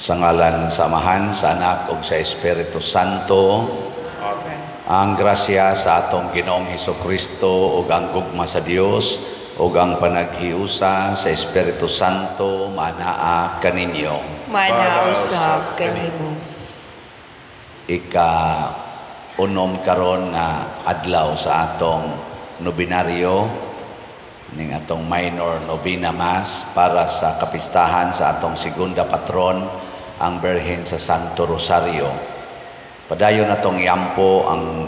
Sa ngalan sa Amahan, sa Anak ug sa Espiritu Santo. Amen. Ang grasya sa atong Ginoong Hesukristo ug ang gugma sa Dios ug ang panaghiusa sa Espiritu Santo manaa kaninyo. Mana usab kanimo. Ika unom karon nga adlaw sa atong nobinaryo ning atong minor novena mass para sa kapistahan sa atong segunda patron, ang Birhen sa Santo Rosario. Padayon atong iampo ang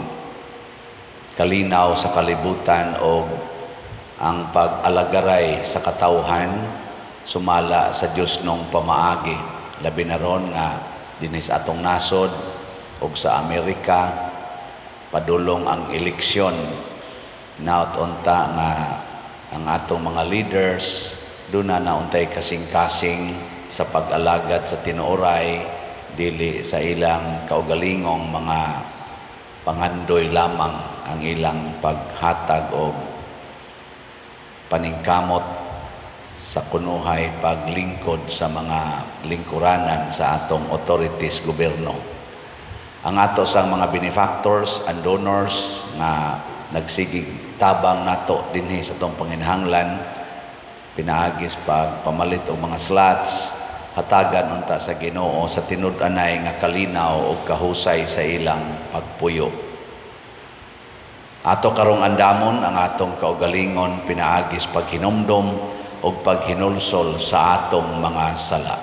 kalinaw sa kalibutan o ang pag-alagaray sa katawhan sumala sa Dios nung pamaagi. Labi na ron nga dinhi sa atong nasod ug sa Amerika padulong ang eleksyon. Naot unta nga ang atong mga leaders duna na untay kasing-kasing sa pag-alagad sa tinuoray, dili sa ilang kaugalingong mga pangandoy lamang ang ilang paghatag o paningkamot sa kunuhay paglingkod sa mga lingkuranan sa atong authorities gobyerno. Ang ato sa mga benefactors and donors nga nagsigig tabang nato dinhi sa atong panginahanglan pinaagis pag pamalit og mga slots, hatagan unta sa Ginoo sa tinud-anay nga kalinaw ug kahusay sa ilang pagpuyo. Ato karong andamon ang atong kaugalingon pinaagis paghinumdom ug paghinulsol sa atong mga sala.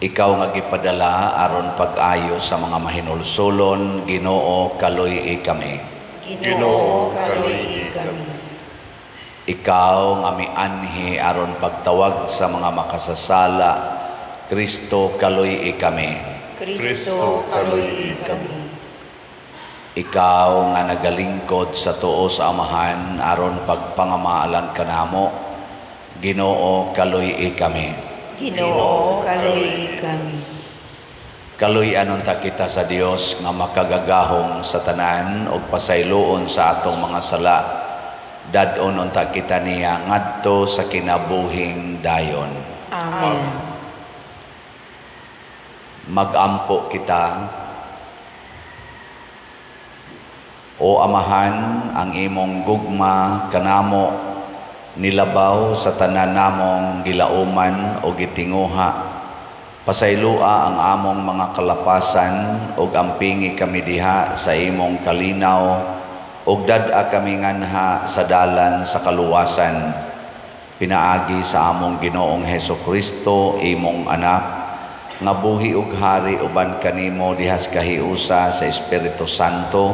Ikaw nga gipadala aron pag-ayo sa mga mahinulsolon, Ginoo, kaluy-i kami. Ginoo, kaluy-i kami. Ikaw nga mianhi aron pagtawag sa mga makasasala, Kristo, kaluy-i kami. Kristo, kaluy-i kami. Ikaw nga nagalingkod sa tuo sa Amahan aron pagpangamaalan kanamo, Ginoo, kaluy-i kami. Ginoo, kaluy-i kami. Kaluy-an unta kita sa Dios nga makagagahom sa tanan ug pasayloon sa atong mga sala. Dad-on unta kita niya ngadto sa kinabuhing dayon. Amen. Magampo kita. O Amahan, ang imong gugma kanamo nilabaw sa tanan namong gilauman o gitinguha. Pasayloa ang among mga kalapasan ug ampingi kami diha sa imong kalinaw ug dad-a kami nganha sa dalan sa kaluwasan. Pinaagi sa among Ginoong Hesukristo, imong anak, nga buhi ug hari uban kanimo dihas kahiusa sa Espiritu Santo,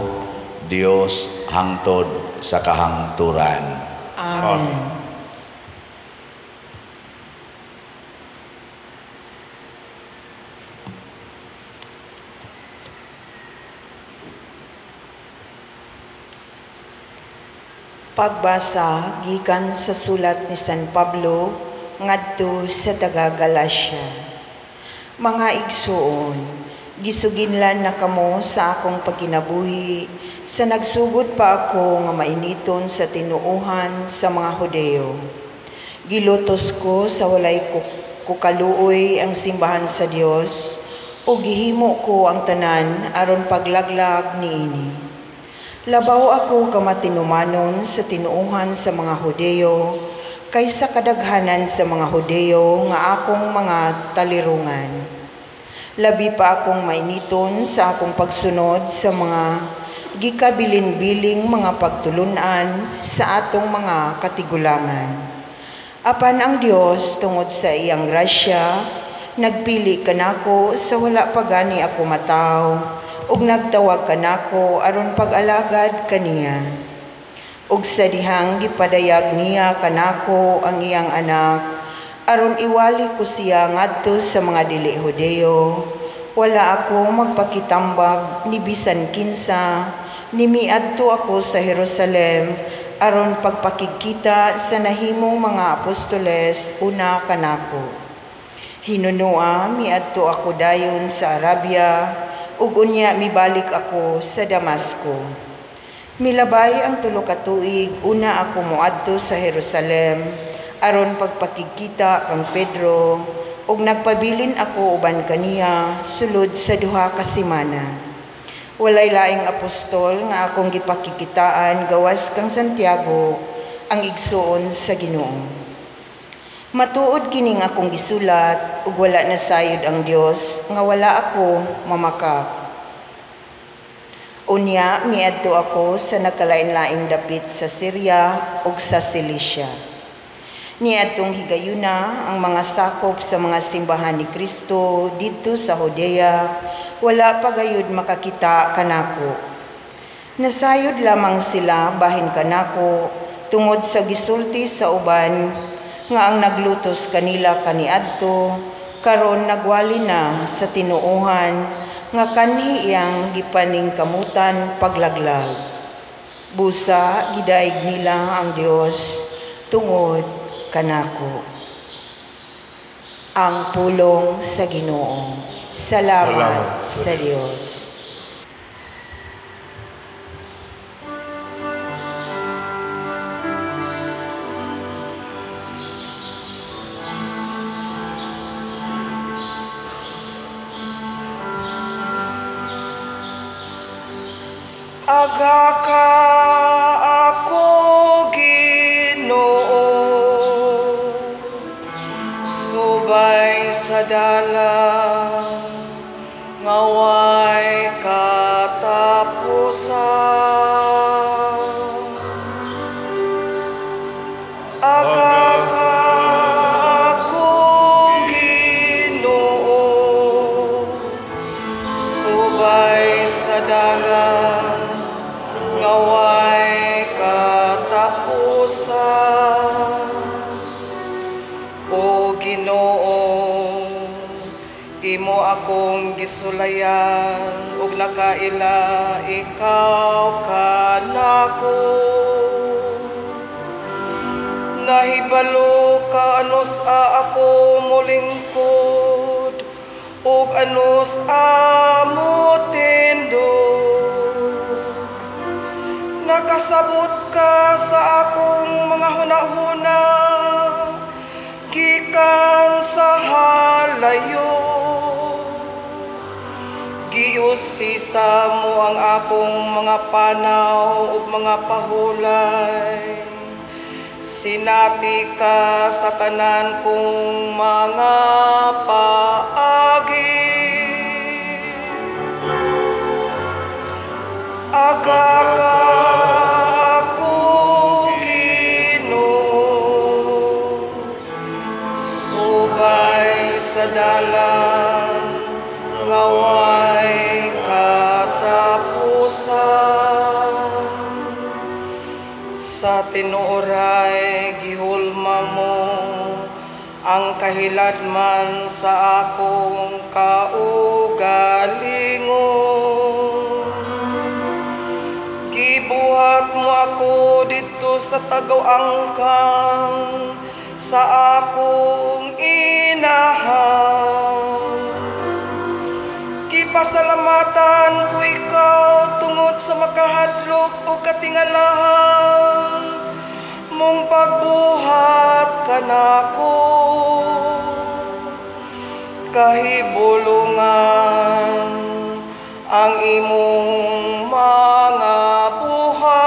Dios hangtod sa kahangturan. Amen. Pagbasa gikan sa sulat ni San Pablo ngadto sa taga Galacia. Mga igsuon, gisuginlan na kamo sa akong pagkinabuhi sa nagsugod pa ako nga mainiton sa tinuohan sa mga Hudeo. Gilutos ko sa walay kukaluoy ang simbahan sa Dios ug gihimo ko ang tanan aron paglaglag niini. Labaw ako kamatinumanon sa tinuohan sa mga Hudeo kaysa kadaghanan sa mga Hudeo nga akong mga talirungan. Labi pa akong mainiton sa akong pagsunod sa mga gikabilin-biling mga pagtulunan sa atong mga katigulangan. Apan ang Dios tungod sa iyang grasya, nagpili kanako sa wala pa gani ako mataw, ug nagtawag kanako aron pag-alagad kaniya. Ug sa dihang gipadayag niya kanako ang iyang anak, aron iwali ko siya ngadto sa mga dili Hudeo. Wala ako magpakitambag ni bisan kinsa, ni miadto ako sa Jerusalem aron pagpakigkita sa nahimong mga apostoles una kanako. Hinunua miadto ako dayon sa Arabia, ug unya mibalik ako sa Damasco. Milabay ang 3 ka tuig una ako moadto sa Jerusalem aron pagpakigkita kang Pedro ug nagpabilin ako uban kaniya sulod sa 2 ka semana. Walay laing apostol nga akong gipakikitaan gawas kang Santiago ang igsuon sa Ginoo. Matuod kining akong gisulat ug wala nasayod ang Dios nga wala ako mamakak. Unya miadto ako sa nagkalain-laing dapit sa Syria ug sa Cilicia. Niadtong higayuna ang mga sakop sa mga simbahan ni Kristo didto sa Judea, wala pa gayud makakita kanako. Nasayod lamang sila bahin kanako tungod sa gisulti sa uban nga ang naglutos kanila kaniadto karon nagwali na sa tinuohan nga kanhi iyang gipaningkamutan paglaglag. Busa gidaig nila ang Dios tungod kanako. Ang pulong sa Ginoo. Salamat sa Dios. Aga ka ako, Ginoo, subay sa dalan nga way katapusan. Aga ka ako, Ginoo, subay sa dalan nga way katapusan. O Ginoo, imo akong gisulayan ug nakaila ikaw kanako. Nahibalo ka anos a ako molingkod ug anos a motindog. Nakasabot ka sa akong mga hunahuna gikan sa halayo. Giusisa mo ang akong mga panaw ug mga pahulay. Sinati ka sa tanan kong mga paagi. Aga ka ako, Ginoo, subay sa dalan nga way katapusan. Sa tinuoray gihulma mo ang kahiladman sa akong kaugalingon. Gibuhat mo ako dito sa tagaw-angkang sa akong inahan. Gipasalamatan ko ikaw tungod sa makahadlok o katingalahan mong pagbuhat kanako. Kahibulungan ang imong mga buhat.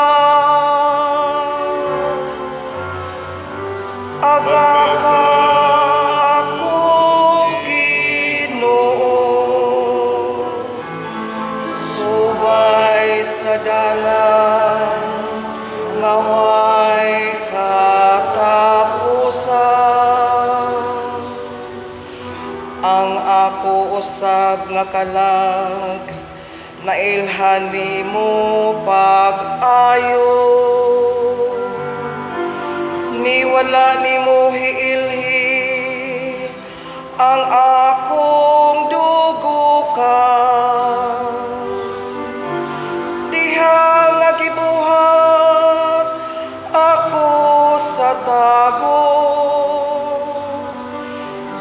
Aga ka ako, Ginoo, subay sa dalan nga way katapusan. Ang ako usab nga kalag nailhan nimo pag-ayo. Niwala nimo hiilhi ang akong dugukan. Diha nga gibuhat ako sa tago,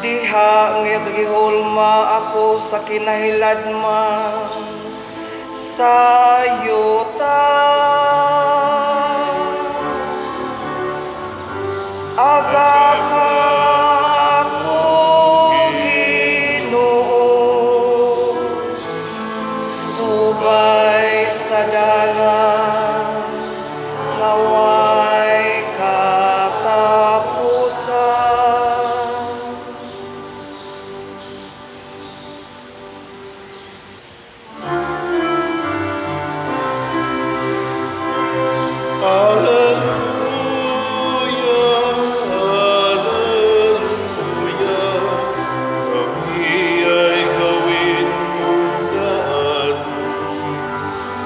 diha nga gihulma ako sa kinahiladman sa yuta. Aga sa dalan nga way katapusan. Alleluia, Alleluia, kami ay gawin mong daan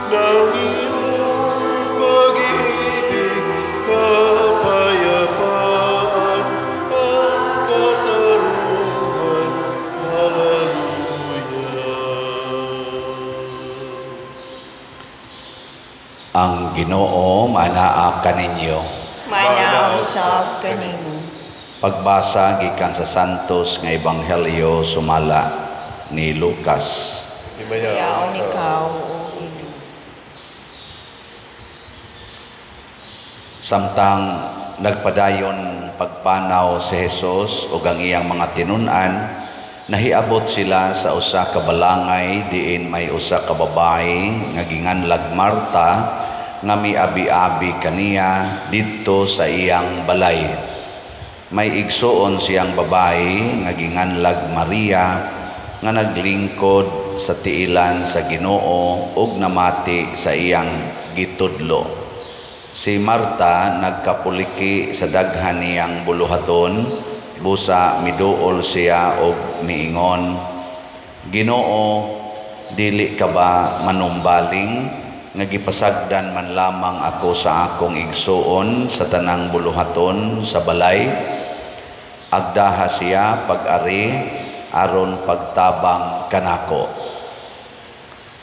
ng iyong pag-ibig, kapayapaan at katarungan. Alleluia. Ang Ginoo manaa kaninyo. Manaa usab kanimo. Pagbasa gikan sa Santos nga Ebanghelyo sumala ni Lucas. Himayaon ikaw, O Ginoo. Samtang nagpadayon pagpanaw si Jesus ug ang iyang mga tinun-an, nahiabot sila sa usa ka balangay diin may usa ka babae nga ginganlag Marta nga miabi-abi kaniya didto sa iyang balay. May igsuon siyang babae nga ginganlag Maria nga naglingkod sa tiilan sa Ginoo ug namati sa iyang gitudlo. Si Marta nagkapuliki sa daghan niyang buluhaton, busa miduol siya og miingon, Ginoo, dili ka ba manumbaling nga gipasagdan man lamang ako sa akong igsuon sa tanang buluhaton sa balay? Agdaha siya pag-ari aron pagtabang kanako.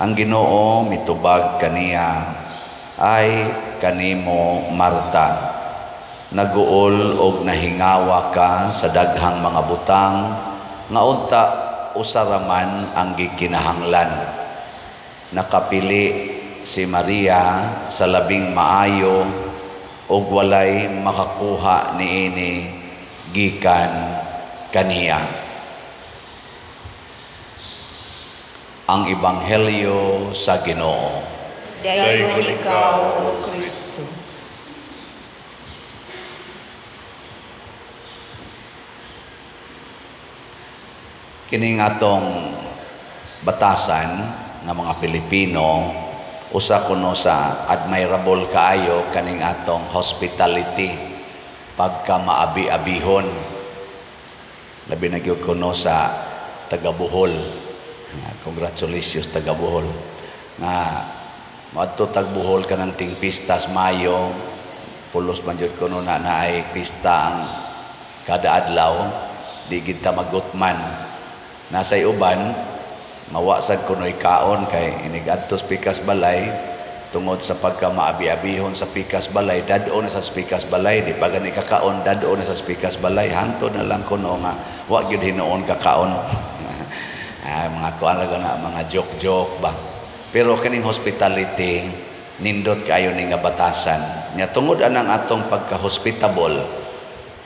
Ang Ginoo mitubag kaniya, ay kanimo Marta, naguol og nahingawa ka sa daghang mga butang nga unta usa ra man ang gikinahanglan. Nakapili si Maria sa labing maayo ug walay makakuha niini gikan kaniya. Ang Ebanghelyo sa Ginoo. Dayon ikaw, O Kristo. Kining atong batasan nga mga Pilipino, usa kuno sa admirable kaayo kaning atong hospitality, pagka maabi-abihon. Labi na gyud kuno sa taga Bohol. Congratulations taga Bohol. Nga moadto tag Bohol kanang ting pistas Mayo, pulos man jud kuno na naay pista ang kada adlaw, di gid ta magutman. Nasay uban mawa sad kuno'y kaon kay inigadtos pikas balay, tungod sa pagka maabi-abihon sa pikas balay, dad-o na sa pikas balay, di pa gani kakaon, dad-o na sa pikas balay, hantod na lang kuno nga wa gyud hinuon kakaon. Mga kuan ra na, mga joke-joke ba. Pero kining hospitality nindot kaayo ni nga batasan. Nya tungod anang atong pagka-hospitable,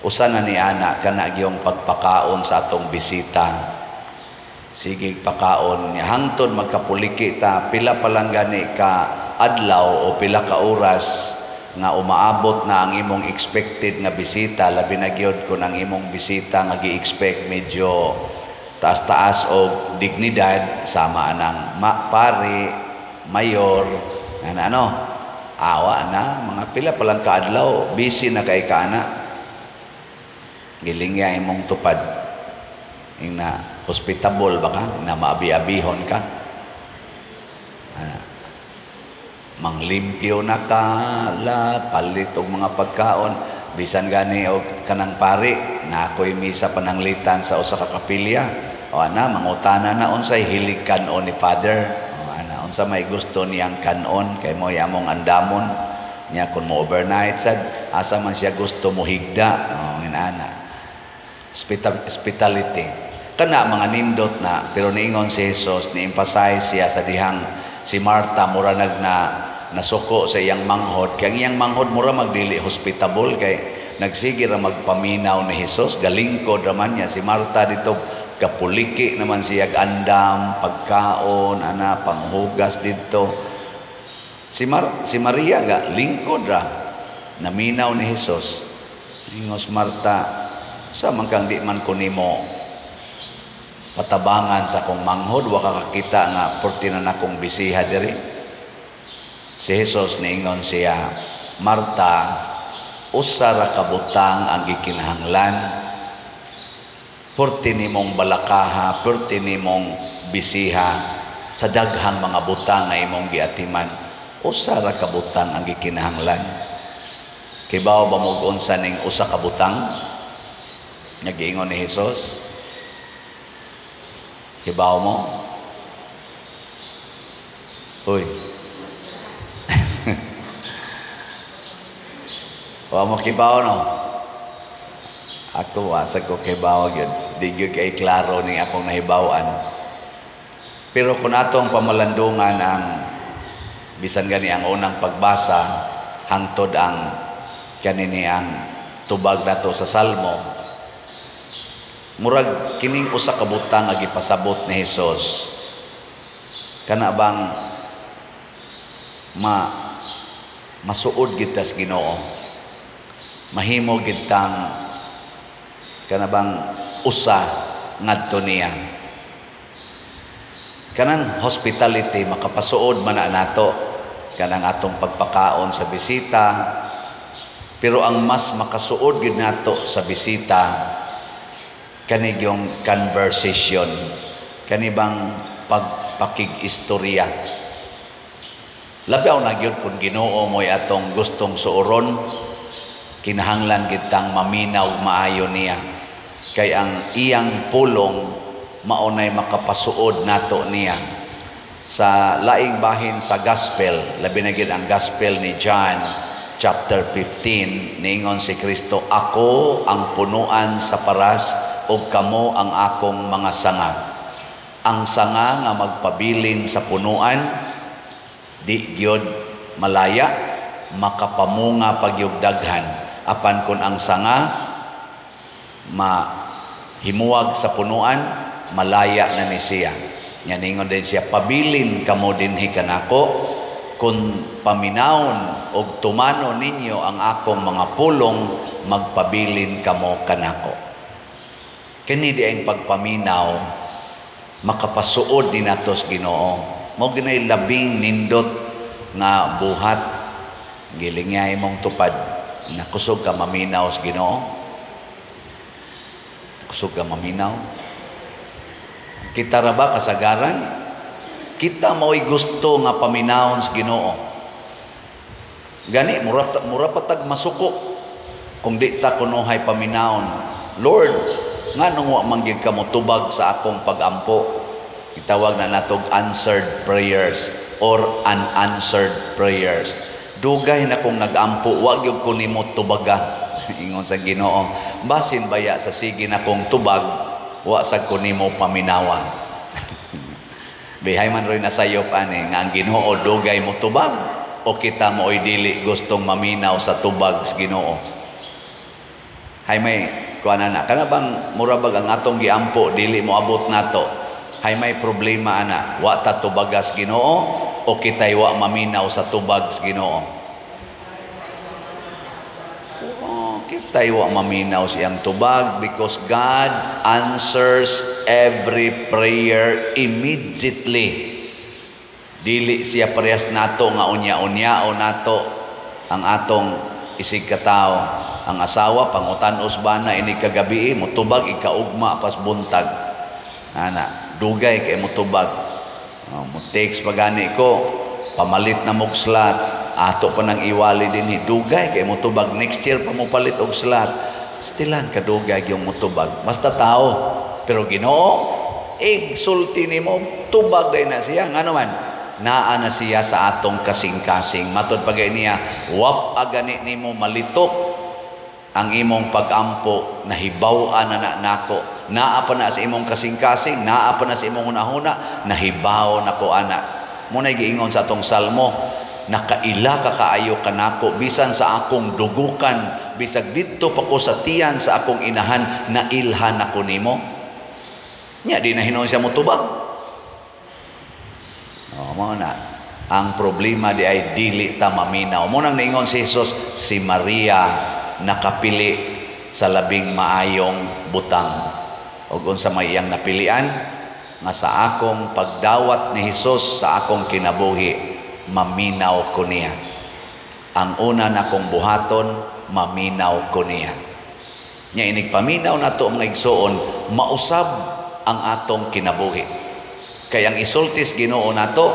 usa na ni ana kana gyung pagpakaon sa atong bisita. Sige pakaon niya hangtod magkapuliki ta, pila pa lang gani ka adlaw o pila ka oras nga umaabot na ang imong expected nga bisita, labi na gyud kun ang imong bisita nga gi-expect medyo taas-taas og dignidad, sama anang pari, mayor, ano, awa na, mga pila pa lang ka adlaw, busy na kay ka ana. Gilingya imong tupad. Ing na hospitable ba ka? Ing na maabi-abihon ka? Ana. Manglimpyo na ka, la, palit og mga pagkaon. Bisan gani og kanang pari, na ako'y misa pananglitan sa usa ka kapilya. O ana, mangutana na unsay hilig kanon ni Father. O ana, unsa may gusto niyang kanon kay mo among andamon. Niya kun mo overnight sad, asa man siya gusto mo higda. O ana. Hospitality. Kana mga nindot na, pero niingon si Jesus, ni-emphasize siya sa dihang si Marta mura nag na nasuko sa iyang manghod. Kay ang iyang manghod mura magdili hospitable kay nagsige ra magpaminaw ni Jesus, galingkod ra man niya si Marta dito, kapuliki naman siya andam, pagkaon, ana, panghugas dito. Si Maria nga lingkod ra naminaw ni Hesus. Ingos Marta, sa man kang di man ko nimo patabangan sa akong manghod, wa ka kakita nga porti na nakong bisiha diri. Si Hesus niingon siya, Marta, usa ra ka butang ang gikinahanglan, porti nimong balakaha, porti nimong bisiha sa daghang mga butang nga imong giatiman, usa ra ka butang ang gikinahanglan. Kibaw ba mo unsa ning usa ka butang? Nagiingon ni Hesus. Kibaw mo? Uy. Wa mo kibaw, no? Ako wa sa ko kibaw gyud. Di gyud kay klaro ning akong nahibaw-an. Pero kung atong pamalandungan ang bisan gani ang unang pagbasa hangtod ang kanini ang tubag nato sa Salmo, murag kining usa ka butang nga gipasabot ni Hesus, kana bang masuod gid tas Ginoo, mahimo gid tang kana bang usa ngadto niya. Kanang hospitality makapasuod man na nato, kanang atong pagpakaon sa bisita. Pero ang mas makasuod gid nato sa bisita kani yung conversation, kani bang pagpakig-istorya. Labiaw na gyud kun Ginoo mo'y atong gustong suoron, kinahanglan gid tang maminaw maayo niya. Kay ang iyang pulong maunay makapasuod nato niya. Sa laing bahin sa gospel, labi na gyud ang gospel ni John chapter 15, niingon si Kristo, ako ang punuan sa paras ug kamo ang akong mga sanga. Ang sanga nga magpabilin sa punuan di gyud malaya, makapamunga pagyug daghan. Apan kun ang sanga mahimuwag sa punuan, malaya na ni siya. Nya ningon din siya, pabilin kamo dinhi kanako, kun paminawon og tumano ninyo ang akong mga pulong, magpabilin kamo kanako. Kini di ang pagpaminaw makapasuod ni natos Ginoo. Mao ginay labing nindot nga buhat, gilingay mong tupad, nakusog ka maminaw sa Ginoo. Kusog ka maminaw. Kita ra ba kasagaran? Kita mao'y gusto nga paminawon sa Ginoo. Gani mura patag masuko kung di ta kunuhay paminawon. Lord, nganong wa man gyud ka motubag sa akong pagampo? Gitawag na natog answered prayers or unanswered prayers. Dugay na kong nagampo, wa gyud ko nimo tubaga. Ingon sa Ginoo, basin baya sa sige na kong tubag, wa sad ko nimo paminawa. Bihay man roy nasayop ani nga ang Ginoo dugay mo tubag o kita mooy dili gustong maminaw sa tubag sa Ginoo. Hay may kuan ana, kana bang mura bag ang atong giampo dili moabot nato. Hay may problema ana, wa ta tubagas Ginoo o kitay wa maminaw sa tubag sa Ginoo. Oh, kitay wa maminaw siyang tubag because God answers every prayer immediately. Dili siya parehas nato nga unya-unya o nato ang atong isig katao. Ang asawa pangutan-os bana ini kagabi motubag ikaugma pas buntag. Ana, dugay kay motubag. Oh, mo text pa gani ko, pamalit na mog slot. Ato pa nang iwali dinhi, dugay kay motubag, next year pa mo palit og slot. Stilan kadugay yung motubag. Basta tao, pero Ginoo igsulti nimo tubag day na siya. Ngano man naa na siya sa atong kasing-kasing. Matod pa gay niya, wap agani nimo malitok ang imong pagampo, nahibaw-an na na nako. Naa pa na sa imong kasing-kasing, naa pa na sa imong hunahuna, nahibaw nako ana. Muna'y giingon sa atong salmo, nakaila ka kaayo kanako bisan sa akong dugukan, bisag didto pa ko sa tiyan sa akong inahan, nailhan ako nimo. Nya di na hinuon siya motubag. Oh, mao na. Ang problema di ay dili ta maminaw. Munang niingon si Jesus, si Maria nakapili sa labing maayong butang. Og unsa may iyang napilian? Nga sa akong pagdawat ni Hesus sa akong kinabuhi, maminaw ko niya. Ang una nakong buhaton, maminaw ko niya. Nya inig paminaw nato, mga igsoon, mausab ang atong kinabuhi. Kay ang isultis Ginoo nato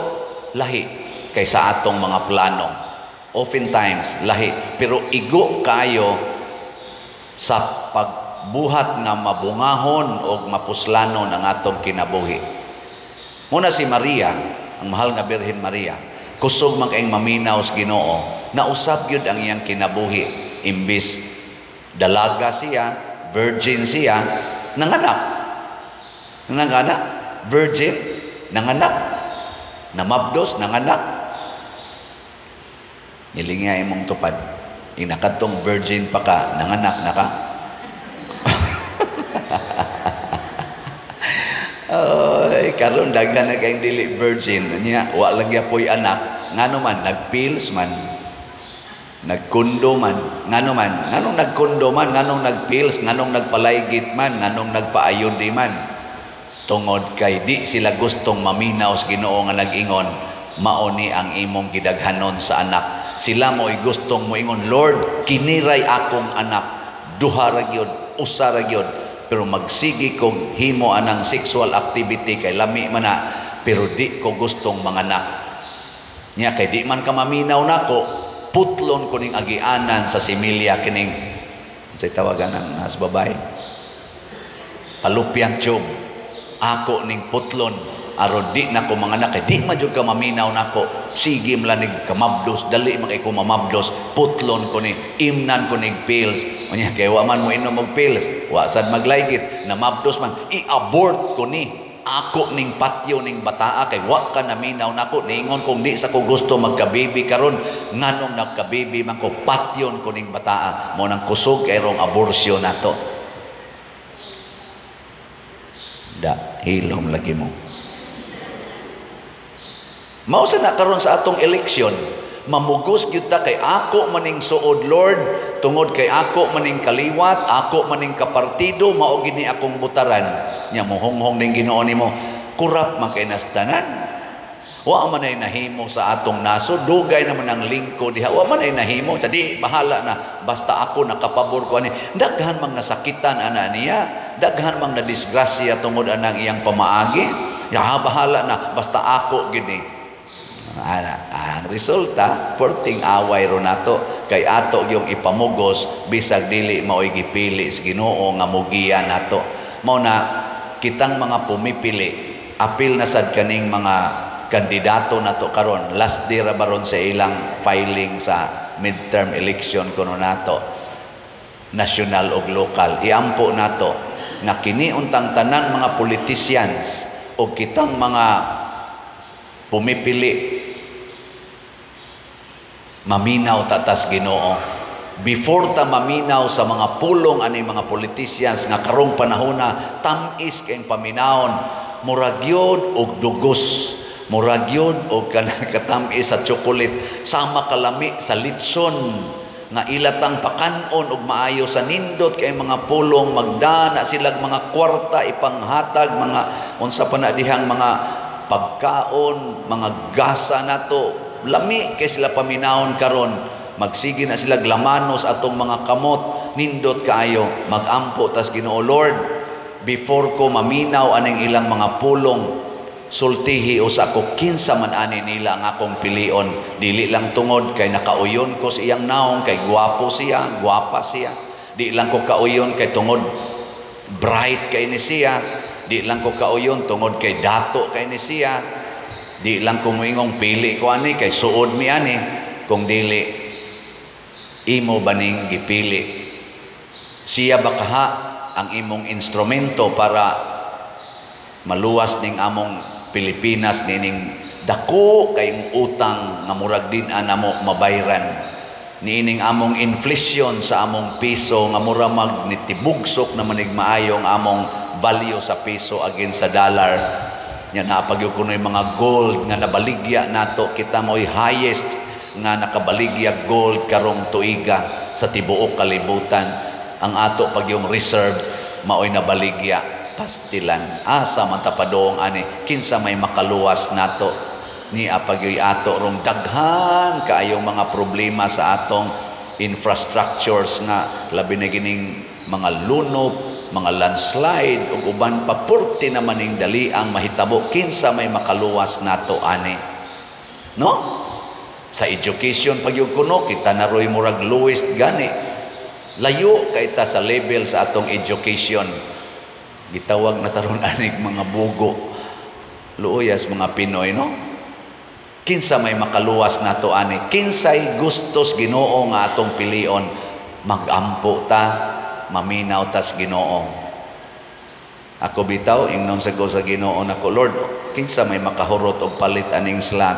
lahi kaysa atong mga plano. Oftentimes lahi, pero igo kayo sa pagbuhat nga mabungahon o mapuslanon ang atong kinabuhi. Muna si Maria, ang mahal nga Birhen Maria, kusog man kayong maminaw sa Ginoo, nausab gyud ang iyang kinabuhi. Imbis dalaga siya, virgin siya, nanganak. Nanganak, virgin, nanganak. Namabdos, nanganak. Nilingya imong tupad. Inakadtong virgin pa ka, nanganak na ka. Oy, karon daghan na kayong dili virgin. Nya, wa lang gyapoy anak. Ngano man, nagpills man. Nagkundo man. Ngano man, nganong nagkundo man, nganong nagpills, nganong nagpalaygit man, nganong nagpaayodi man. Tungod kay di sila gustong maminaw sa Ginoo nga nag-ingon, mao ni ang imong gidaghanon sa anak. Sila mo'y gustong moingon, Lord, kiniray akong anak, duha ra gyud, usa ra gyud, pero magsigi kog himo anang sexual activity kay lami man na, pero di ko gustong manganak. Nya kay di man ka maminaw nako, putlon ko ning agianan sa similya kining unsay tawagan ang nas babay, fallopian tube. Ako ning putlon aron di nako manganak kay di man jud ka maminaw nako. Sige man nig kamabdos, dali man kay ko mamabdos, putlon ko ni, imnan ko ning pills. Unya kay wa man mo inom og pills, wa sad maglaygit, namabdos man, i-abort ko ni. Ako ning patyo ning bataa kay wa ka naminaw nako. Niingon kong di sa ko gusto magka-baby karon, nganong nagka-baby man ko, patyon ko ning bataa. Mo nang kusog kay rong aborsyon nato. Da hilom lagi mo. Mao sa na karon sa atong eleksyon, mamugos gyud ta kay ako maning suod, Lord, tungod kay ako maning kaliwat, ako maning kapartido, mao gini akong butaran. Nya mohonghong ning Ginoo nimo, kurap man kay nastanan. Wa man ay nahimo sa atong nasod, dugay naman ang lingkod diha, wa man ay nahimo, di bahala na, basta ako nakapabor ko ani. Daghan mang nasakitan ana niya, daghan mang nadisgrasya tungod anang iyang pamaagi. Ya bahala na, basta ako gini. Ana, ang resulta, perting away ro nato kay ato yung ipamugos bisag dili maoy gipili sa Ginoo nga mugiya nato. Mao na kitang mga pumipili, apil na sad kaning mga kandidato nato karon, last day ra baron sa ilang filing sa midterm election kuno nato, national og local. Iampo nato nga kini untang tanan mga politicians o kitang mga pumipili, maminaw tatas Ginoo. Before ta maminaw sa mga pulong ani mga politicians nga karong panahona tam-is kayong paminawon, murag yun og dugos, murag yun og katam-is sa chocolate, sama kalami sa litson nga ilatang pakanon og maayo sa nindot kay mga pulong, magdana silag mga kwarta ipanghatag, mga unsa pa na dihang mga pagkaon, mga gasa nato, lami kay sila paminawon karon. Magsige na sila lamanos atong mga kamot, nindot kaayo, magampo tas Ginoo, Lord, before ko maminaw aning ilang mga pulong, sultihi usa ko kinsa man ani nila ang akong pilion. Dili lang tungod kay nakauyon ko sa iyang naong, kay gwapo siya, gwapa siya. Di lang ko kauyon kay tungod bright kay ni siya. Di lang ko kauyon tungod kay dato kay ni siya. Di lang ko moingong pili ko ani kay suod mi ani. Kung dili, imo baning gipili? Siya ba kaha ang imong instrumento para maluwas ning among Pilipinas nining dako kayong utang nga murag din anamo mabayran, niining among inflation sa among piso nga mura mag nitibugsok na manig maayo ang among value sa piso against sa dollar, Nya naa pa gyud kunoy mga gold nga nabaligya nato. Kita mo'y highest nga nakabaligya gold karong tuiga sa tibuok kalibutan. Ang ato pag yung reserved maoy nabaligya pastilan. Asa man ta padung ani? Kinsa may makaluwas nato? Ni apagyoy ato rong daghan kaayong mga problema sa atong infrastructures nga labi na gining mga lunop, mga landslide ug uban pa, purti naman ning dali ang mahitabo. Kinsa may makaluwas nato ani, no? Sa education pag gyud kuno, kita na roy murag lowest gani, layo kay ta sa level sa atong education. Gitawag na taron anig mga bugo, luoyas mga Pinoy, no? Kinsa may makaluwas nato ani? Kinsay gustos Ginoo nga atong pilion? Magampo ta, maminaw tas Ginoo. Ako bitaw, ingnon sa ko sa Ginoo nako, "Lord, kinsa may makahurot og palit aning slot?"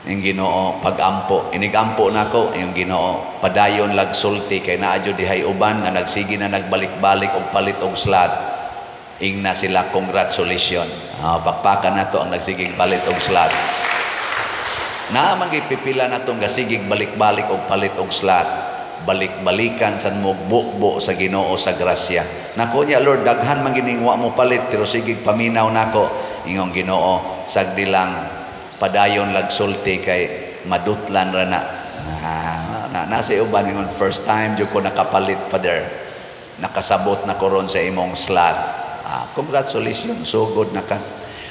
Yung Ginoo, pagampo, inigampo nako, yung Ginoo, "Padayon lag sulti kay naa jud dihay uban nga nagsige na nagbalik-balik og palit og slot." Ingna sila, "Congratulations." Ah, pakpakan nato ang nagsigig palit og slot. Naa man pipila natong gasigig balik-balik og palit og slot. Balik-balikan san mo bubo sa Ginoo sa grasya. Nako niya, "Lord, daghan man gining wa mo palit pero sigig paminaw nako." Ingong Ginoo, "Sagdi lang, padayon lag sulti kay madutlan ra na." Ah, na nasa uban ingon, "First time jud ko nakapalit, Father. Nakasabot na ko ron sa imong slot." Ah, congratulations, sugod na ka.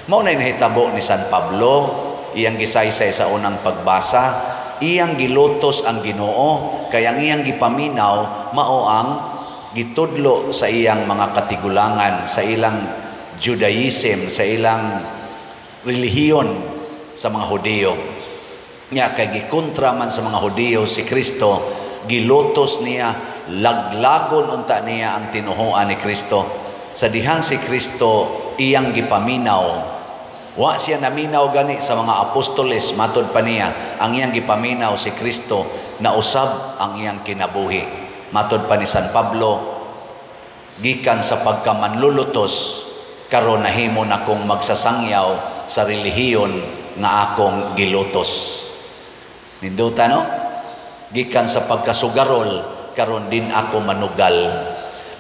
Mao na nahitabo ni San Pablo, iyang gisaysay sa unang pagbasa, iyang gilutos ang Ginoo kay ang iyang gipaminaw mao ang gitudlo sa iyang mga katigulangan, sa ilang Judaism, sa ilang relihiyon sa mga Hudiyo. Nya kay gikontra man sa mga Hudiyo si Kristo, gilutos niya, laglagon unta niya ang tinuhuan ni Kristo. Sa dihang si Kristo iyang gipaminaw, wa siya naminaw gani sa mga apostoles, matod pa niya, ang iyang gipaminaw si Kristo, nausab ang iyang kinabuhi. Matod pa ni San Pablo, gikan sa pagkamanlulutos, karon nahimo na kong magsasangyaw sa relihiyon nga akong gilutos. Ninduta, no? Gikan sa pagkasugarol, karon din ako manugal.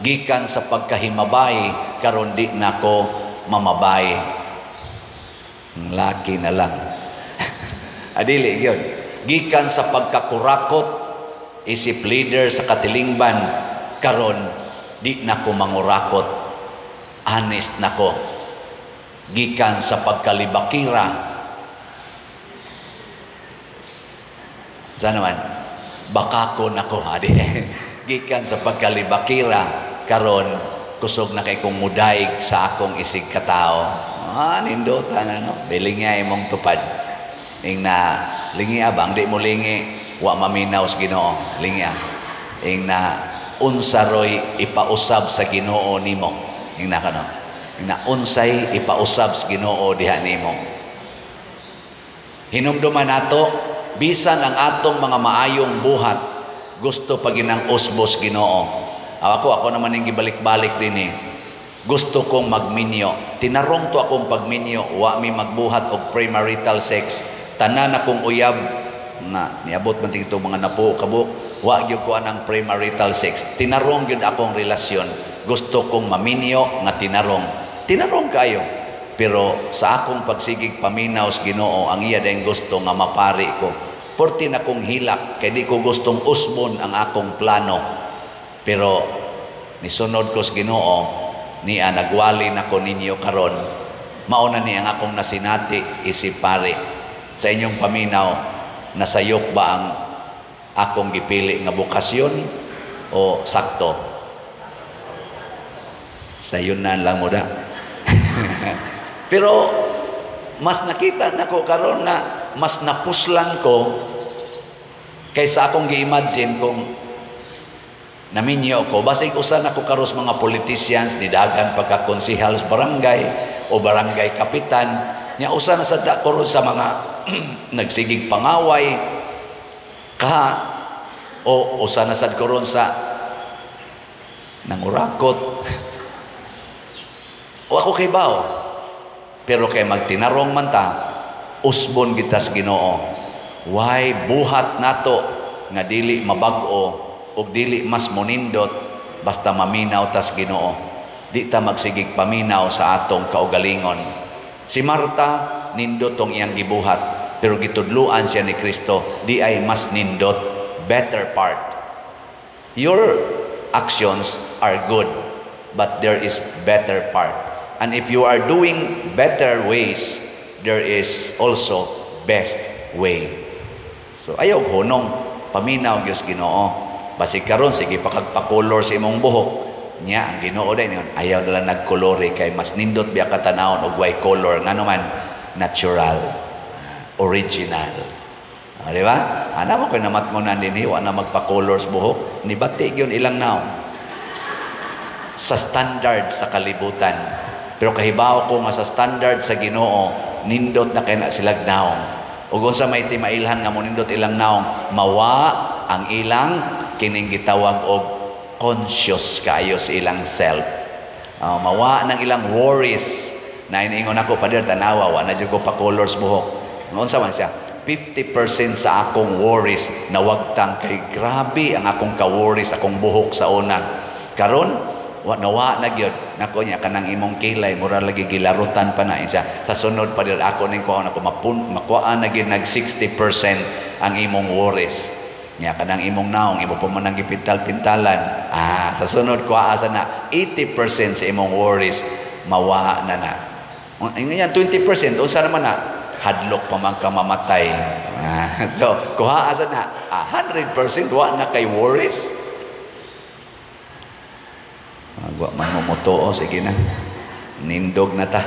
Gikan sa pagkahimabay, karon di nako mamabay. Laki na lang. Adili gyud. Gikan sa pagkakurakot isip leader sa katilingban, karon di na ko mangurakot. Honest nako. Gikan sa pagkalibakira, sa naman bakako nako adi. Gikan sa pagkalibakira, karon kusog na kay kong mudaig sa akong isig katao. Ah, nindota na, no? Bilingi imong tupad. Ing na, lingi abang, di mo lingi, wa maminaw sa Ginoo. Lingi ah. Ing na, unsa roy ipausab sa Ginoo nimo. Ing na kano. Ing na, unsay ipausab sa Ginoo diha nimo. Hinumduman nato, bisan ang atong mga maayong buhat, gusto pa ginang usbos Ginoo. Ako naman yung gibalik-balik din eh. Gusto kong magminyo. Tinarong to akong pagminyo. Wa mi magbuhat og premarital sex. Tanan akong uyab na niabot man ito mga napo kabuk. Wa gyud ko anang premarital sex. Tinarong gyud akong relasyon. Gusto kong maminyo nga tinarong. Tinarong kayo. Pero sa akong pagsigig paminaw sa Ginoo, ang iya dayong gusto nga mapari ko. Porti na kong hilak kay di ko gustong usbon ang akong plano. Pero nisunod ko sa Ginoo, niya nagwali na ko ninyo karon. Mao na ni ang akong nasinati isip pare. Sa inyong paminaw, nasayop ba ang akong gipili nga bokasyon o sakto? Sayunan lang mo da. Pero mas nakita nako karon nga mas napuslan ko kaysa akong gi-imagine kung naminyo ko. Basig usa na ko karos mga politicians ni dagan pagkakonsehal sa barangay o barangay kapitan nya, usa na sad ko ron sa mga nagsigig pangaway ka o usa na sad ko ron sa nangurakot o ako kay bao. Pero kay magtinarong man ta, usbon kita sa Ginoo. Why buhat nato nga dili mabag-o ug dili mas monindot basta maminaw tas Ginoo. Di ta magsigig paminaw sa atong kaugalingon. Si Marta nindot tong iyang gibuhat, pero gitudluan siya ni Kristo, di ay mas nindot, better part. Your actions are good, but there is better part. And if you are doing better ways, there is also best way. So ayaw hunong, paminaw gyud Ginoo. Basig karon sige pa kag pa-color sa imong buhok. Nya ang Ginoo day ningon, ayaw na lang nagkolore kay mas nindot biya ka tanawon og way color, ngano man natural, original. Di ba? Ana mo koy namatngonan dinhi, wa na magpa-color sa buhok, nibati gyud ilang naong sa standard sa kalibutan. Pero kahibaw ko nga sa standard sa Ginoo, nindot na kay na silag naong. Ug unsa may timailhan nga monindot ilang naong, mawa ang ilang kining gitawag og conscious kaayo sa ilang self. Mawa ng ilang worries. Na iniingon ako, pader, tanawa, wa na jud ko pa-color sa buhok. Unsa man siya? 50% sa akong worries nawagtang kay grabe ang akong ka-worries akong buhok sa una. Karon wa nawa na gyud nako niya kanang imong kilay mura lagi gilarutan pa na isa. Sa sunod pa ako ning kuha nako makuhaan na gyud nag 60% ang imong worries. Nya kanang imong naong imo pa man ang gipintal-pintalan. Sa sunod kuha asa na 80% sa imong worries mawa na na. Ingan 20% unsa naman na? Hadlok pa man ka mamatay. So kuha asa na 100% wa na kay worries. Wa man mo motuo, sige na. Nindog na ta.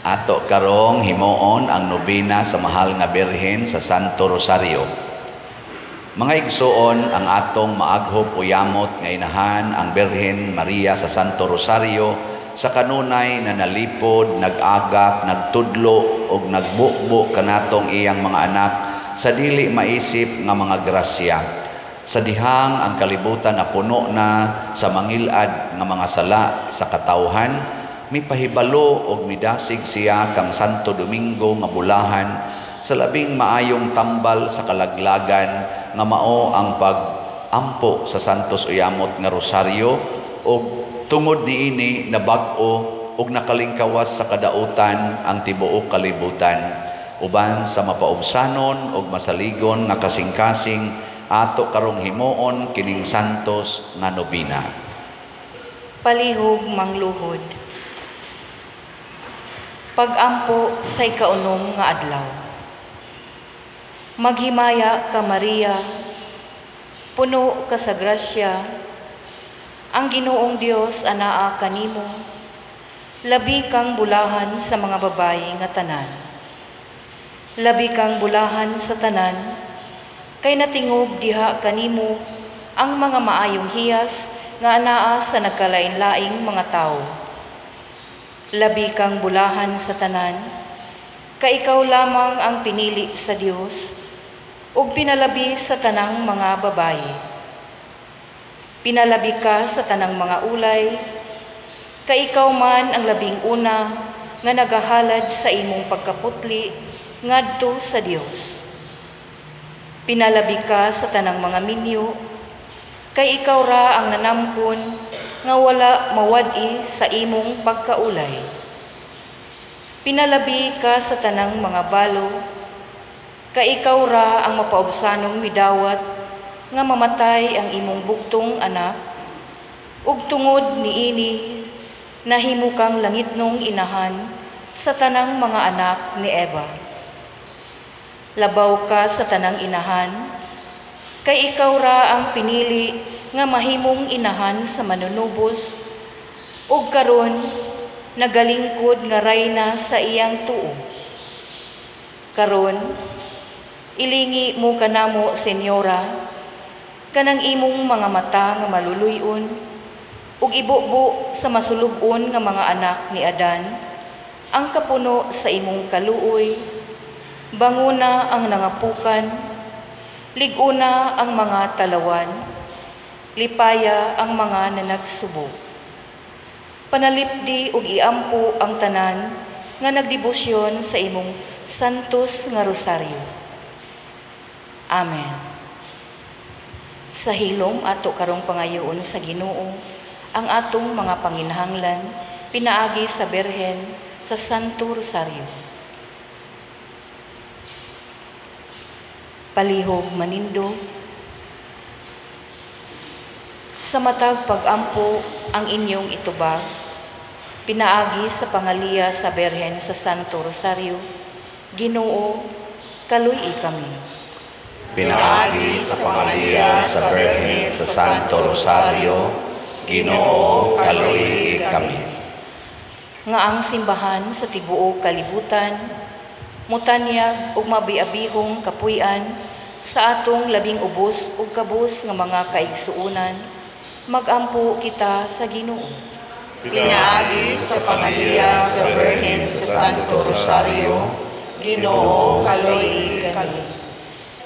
Ato karong himuon ang nobena sa mahal nga Birhen sa Santo Rosario. Mga igsuon, ang atong maaghop o yamot nga inahan ang Birhen Maria sa Santo Rosario sa kanunay na nalipod, nag-agak, nagtudlo ug nagbukbo kanatong iyang mga anak sa dili maisip nga mga grasya. Sa dihang ang kalibutan na puno na sa mangilad nga mga sala sa katawhan, mipahibalo og midasig siya kang Santo Domingo nga bulahan sa labing maayong tambal sa kalaglagan nga mao ang pag-ampo sa Santos Uyamot nga Rosaryo og tungod niini nabag-o og nakalingkawas sa kadautan ang tibuok kalibutan uban sa mapaubsanon og masaligon nga kasing-kasing ato karong himuon kining santos nga nobena. Palihog mangluhod. Pag-ampo sa ikaunom nga adlaw. Maghimaya ka Maria, puno ka sa grasya, ang Ginoong Dios anaa kanimo, labi kang bulahan sa mga babayi nga tanan. Labi kang bulahan sa tanan, kay natingob diha kanimo ang mga maayong hiyas nga anaa sa nagkalain-laing mga tawo. Labi kang bulahan sa tanan, kay ikaw lamang ang pinili sa Dios ug pinalabi sa tanang mga babayi. Pinalabi ka sa tanang mga ulay, kay ikaw man ang labing una nga nagahalad sa imong pagkaputli ngadto sa Dios. Pinalabi ka sa tanang mga minyo, kay ikaw ra ang nanamkon nga wala mawad-i sa imong pagkaulay. Pinalabi ka sa tanang mga balo, kay ikaw ra ang mapaubsanong midawat nga mamatay ang imong bugtong anak, ug tungod niini nahimo kang langitnong inahan sa tanang mga anak ni Eva. Labaw ka sa tanang inahan, kay ikaw ra ang pinili nga mahimong inahan sa manunubos, ug karon nagalingkod nga rayna sa iyang tuo. Karon ilingi mo kanamo, Senyora, kanang imong mga mata nga maluluy-on, ug ibubo sa masulub-on nga mga anak ni Adan ang kapuno sa imong kaluoy. Banguna ang nangapukan, liguna ang mga talawan, lipaya ang mga nanagsubo. Panalipdi ug iampo ang tanan nga nagdebosyon sa imong santos nga rosaryo. Amen. Sa hilom ato karong pangayoon sa Ginoo ang atong mga panginahanglan pinaagi sa Birhen sa Santo Rosario. Palihog manindo. Sa matag pag-ampo ang inyong itubag, pinaagi sa pangaliya sa Birhen sa Santo Rosario, Ginoo, kaluy-i kami. Pinaagi sa pangaliya sa Birhen sa Santo Rosario, Ginoo, kaluy-i kami. Nga ang simbahan sa tibuok kalibutan, mutanyag ug mabiabihong kapuy-an sa atong labing ubos ug kabus nga mga kaigsuonan, magampo kita sa Ginoo. Pinaagi sa pangaliya sa Birhen sa Santo Rosario, Ginoo, kaluy-i kami.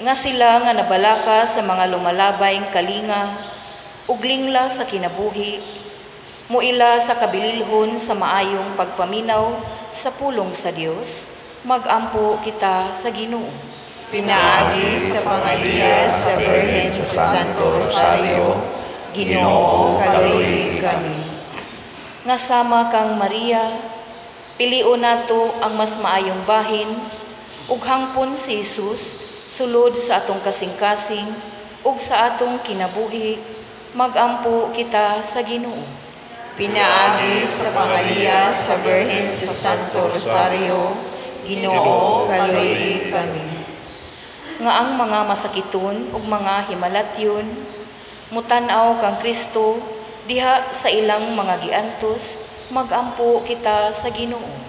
Nga sila nga nabalaka sa mga lumalabayng kalinga ug lingla sa kinabuhi, muila sa kabililhon sa maayong pagpaminaw sa pulong sa Dios, magampo kita sa Ginoo. Pinaagi sa pangaliya sa Birhen sa Santo Rosario, Ginoo, kaluy-i kami. Nga sama kang Maria, pilion nato ang mas maayong bahin ug hangpon si Jesus sulod sa atong kasing-kasing ug sa atong kinabuhi, magampo kita sa Ginoo. Pinaagi sa pangaliya sa Birhen sa Santo Rosario, Ginoo, kaluy-i kami. Nga ang mga masakiton ug mga himalatyon mutan-aw kang Kristo diha sa ilang mga giantos, magampo kita sa Ginoo.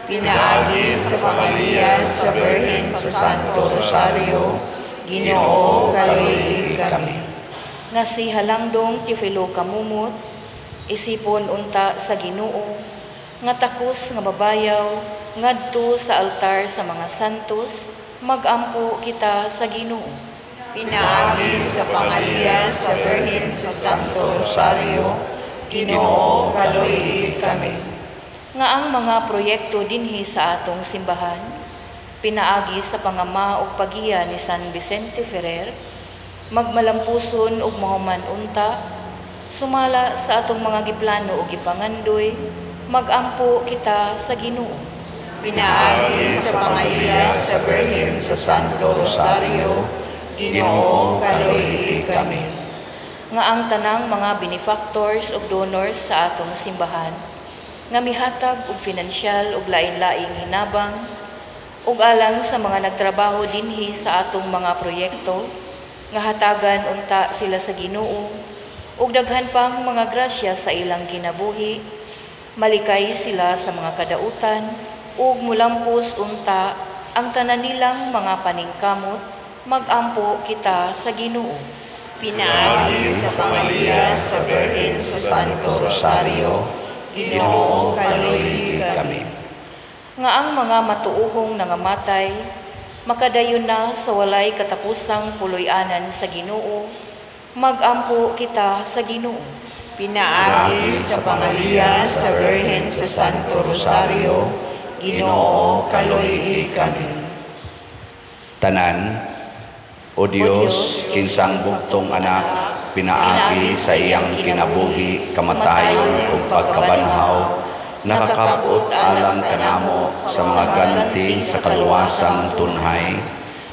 Pinaagi sa pangaliya sa Birhen sa Santo Rosario, Ginoo, kaluy-i kami. Nga si Halangdong Teofilo Camomot, isipon unta sa Ginoo, nga takos nga babayaw ngadto sa altar sa mga santos, magampo kita sa Ginoo. Pinaagi sa pangaliya sa Birhen sa Santo Rosario, Ginoo, kaluy-i kami. Nga ang mga proyekto dinhi sa atong simbahan, pinaagi sa pangama ug pagiya ni San Vicente Ferrer, magmalampuson ug mahuman unta, sumala sa atong mga giplano ug gipangandoy, magampo kita sa Ginoo. Pinaagi sa pangaliya sa Birhen sa Santo Rosario, Ginoo, kaluy-i kami. Nga ang tanang mga benefactors ug donors sa atong simbahan, nga mihatag og finansyal ug lain-laing hinabang, ug alang sa mga nagtrabaho dinhi sa atong mga proyekto, nga hatagan unta sila sa Ginoo ug daghan pang mga grasya sa ilang kinabuhi, malikay sila sa mga kadautan ug mulampos unta ang tanan nilang mga paningkamot, magampo kita sa Ginoo. Pinaagi sa pangaliya sa Birhen sa Santo Rosario, Ginoo, kaluy-i kami. Nga ang mga matuohong nangamatay, makadayon na sa walay katapusang puloy-anan sa Ginoo, magampo kita sa Ginoo. Pinaagi sa pangaliya sa Birhen sa Santo Rosario, Ginoo, kaluy-i kami. Tanan, O Dios, kinsang bugtong anak, pinaagi sa iyang kinabuhi, kamatayon ug pagkabanhaw, nakakabot alang kanamo sa mga ganti sa kaluwasang tunhay,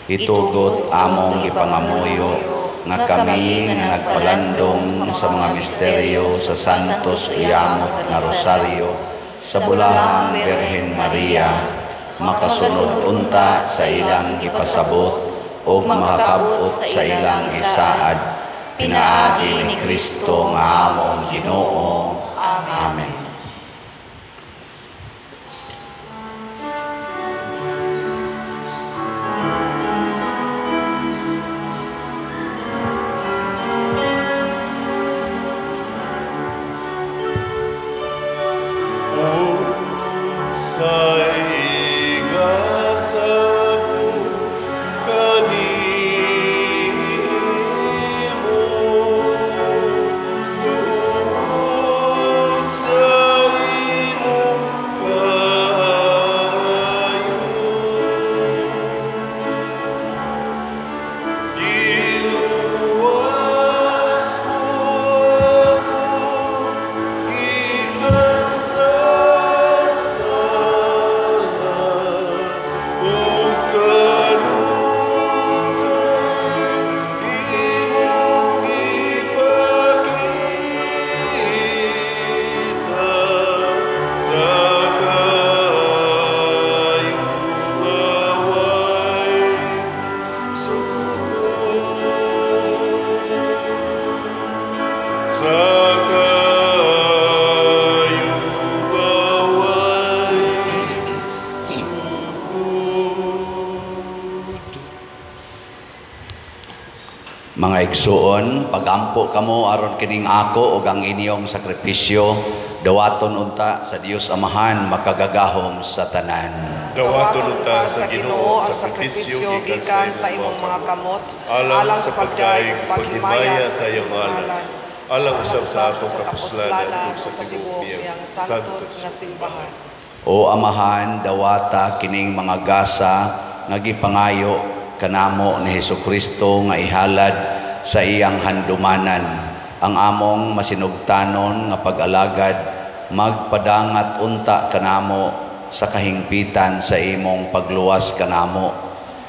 itugot among gipangamuyo nga kami nga nagpalandong sa mga misteryo sa Santos Uyamot nga Rosario, sa Bulahang Birhen Maria, makasunod unta sa ilang gipasabot ug makakabot sa ilang gisaad, pinaagi ni Kristo nga among Ginoo. Amen. Unsay gasago kanimo tungod sa Mga igsuon, pagampo kamo aron kining ako ug ang inyong sakripisyo dawaton unta sa Dios Amahan makagagahom sa tanan. Dawaton unta sa Ginoo ang sakripisyo gikan sa imong mga kamot, alang sa pagdayeg ug paghimaya sa iyang ngalan, alang usab sa atong kapuslanan ug sa tibuok niyang santos nga simbahan. O Amahan, dawata kining mga gasa nga gipangayo kanamo ni Hesukristo nga ihalad sa iyang handumanan. Ang among masinugtanon nga pag-alagad magpadangat unta kanamo sa kahingpitan sa imong pagluwas kanamo,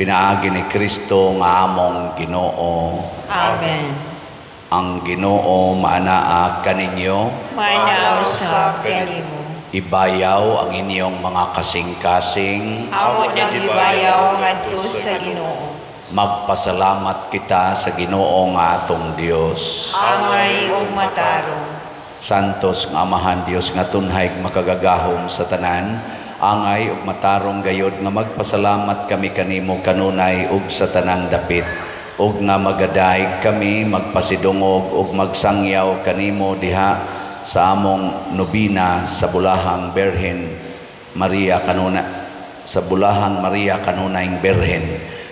pinaagi ni Kristo nga among Ginoo. Amen. Ang Ginoo maanaa kaninyo, Maanaa usab kanimo. Ibayaw ang inyong mga kasing-kasing. Amo nang ibayaw ngadto sa Ginoo. Magpasalamat kita sa Ginoo nga atong Dios. Angay ug matarong. Santos nga Amahan Dios nga tunhay makagagahom sa tanan, angay ug matarong gayod nga magpasalamat kami kanimo kanunay ug sa tanang dapit, ug nga magadaig kami magpasidungog ug magsangyaw kanimo diha sa among nobina sa Bulahang Berhen Maria kanuna, sa Bulahang Maria kanunayng Berhen.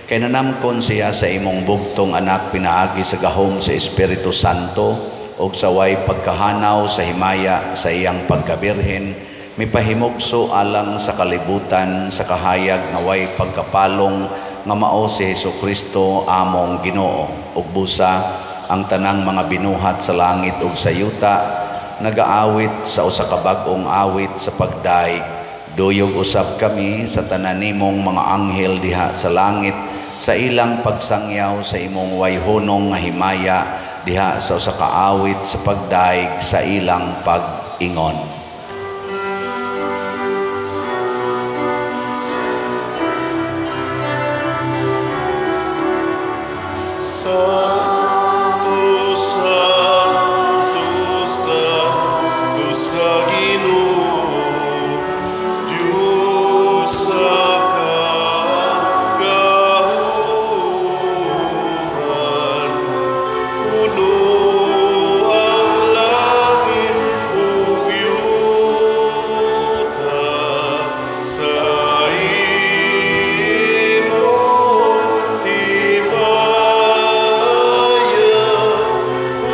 Kay nanamkon siya sa imong bugtong anak pinaagi sa gahom sa Espiritu Santo ug sa way pagkahanaw sa himaya sa iyang pagkabirhen, mipahimugso alang sa kalibutan sa kahayag nga way pagkapalong nga mao si Hesukristo among Ginoo. Ug busa ang tanang mga binuhat sa langit ug sa yuta nagaawit sa usa ka bag-ong awit sa pagdaig. Duyog usab kami sa tanan nimong mga anghel diha sa langit sa ilang pagsangyaw sa imong wayhunong nga himaya diha sa usa ka awit sa pagdaig sa ilang pag-ingon. Santo, Santo, Santo sa Ginoo, Diyos sa kagahuman, puno ang langit ug yuta sa imong himaya.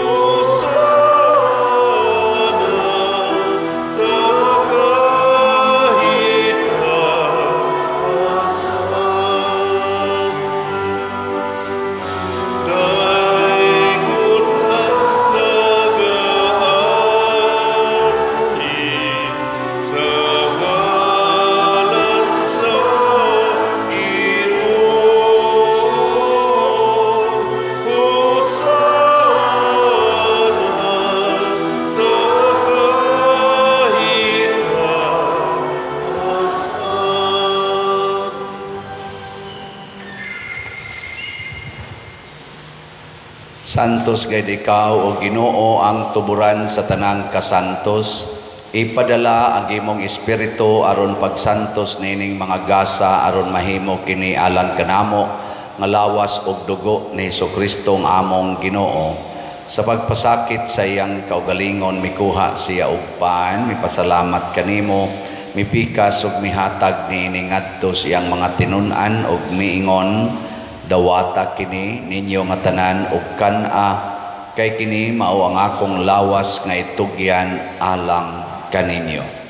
Hosana sa kahitasan. Daygon ang nagaanhi sa ngalan sa Ginoo. Hosana sa kahitasan. Santos gayud ikaw o Ginoo ang tuburan sa tanang kasantos. Ipadala ang imong espiritu aron pagsantos nining mga gasa aron mahimo kini alang kanamo nga lawas ug dugo ni Hesukristo ang among Ginoo. Sa pagpasakit sa iyang kaugalingon mikuha siya og pan, mipasalamat kanimo, mipikas ug mihatag niini ngadto sa iyang mga tinun-an ug miingon, dawata kini ninyo nga tanan ug kan-a, kay kini mao ang akong lawas nga itugyan alang kaninyo.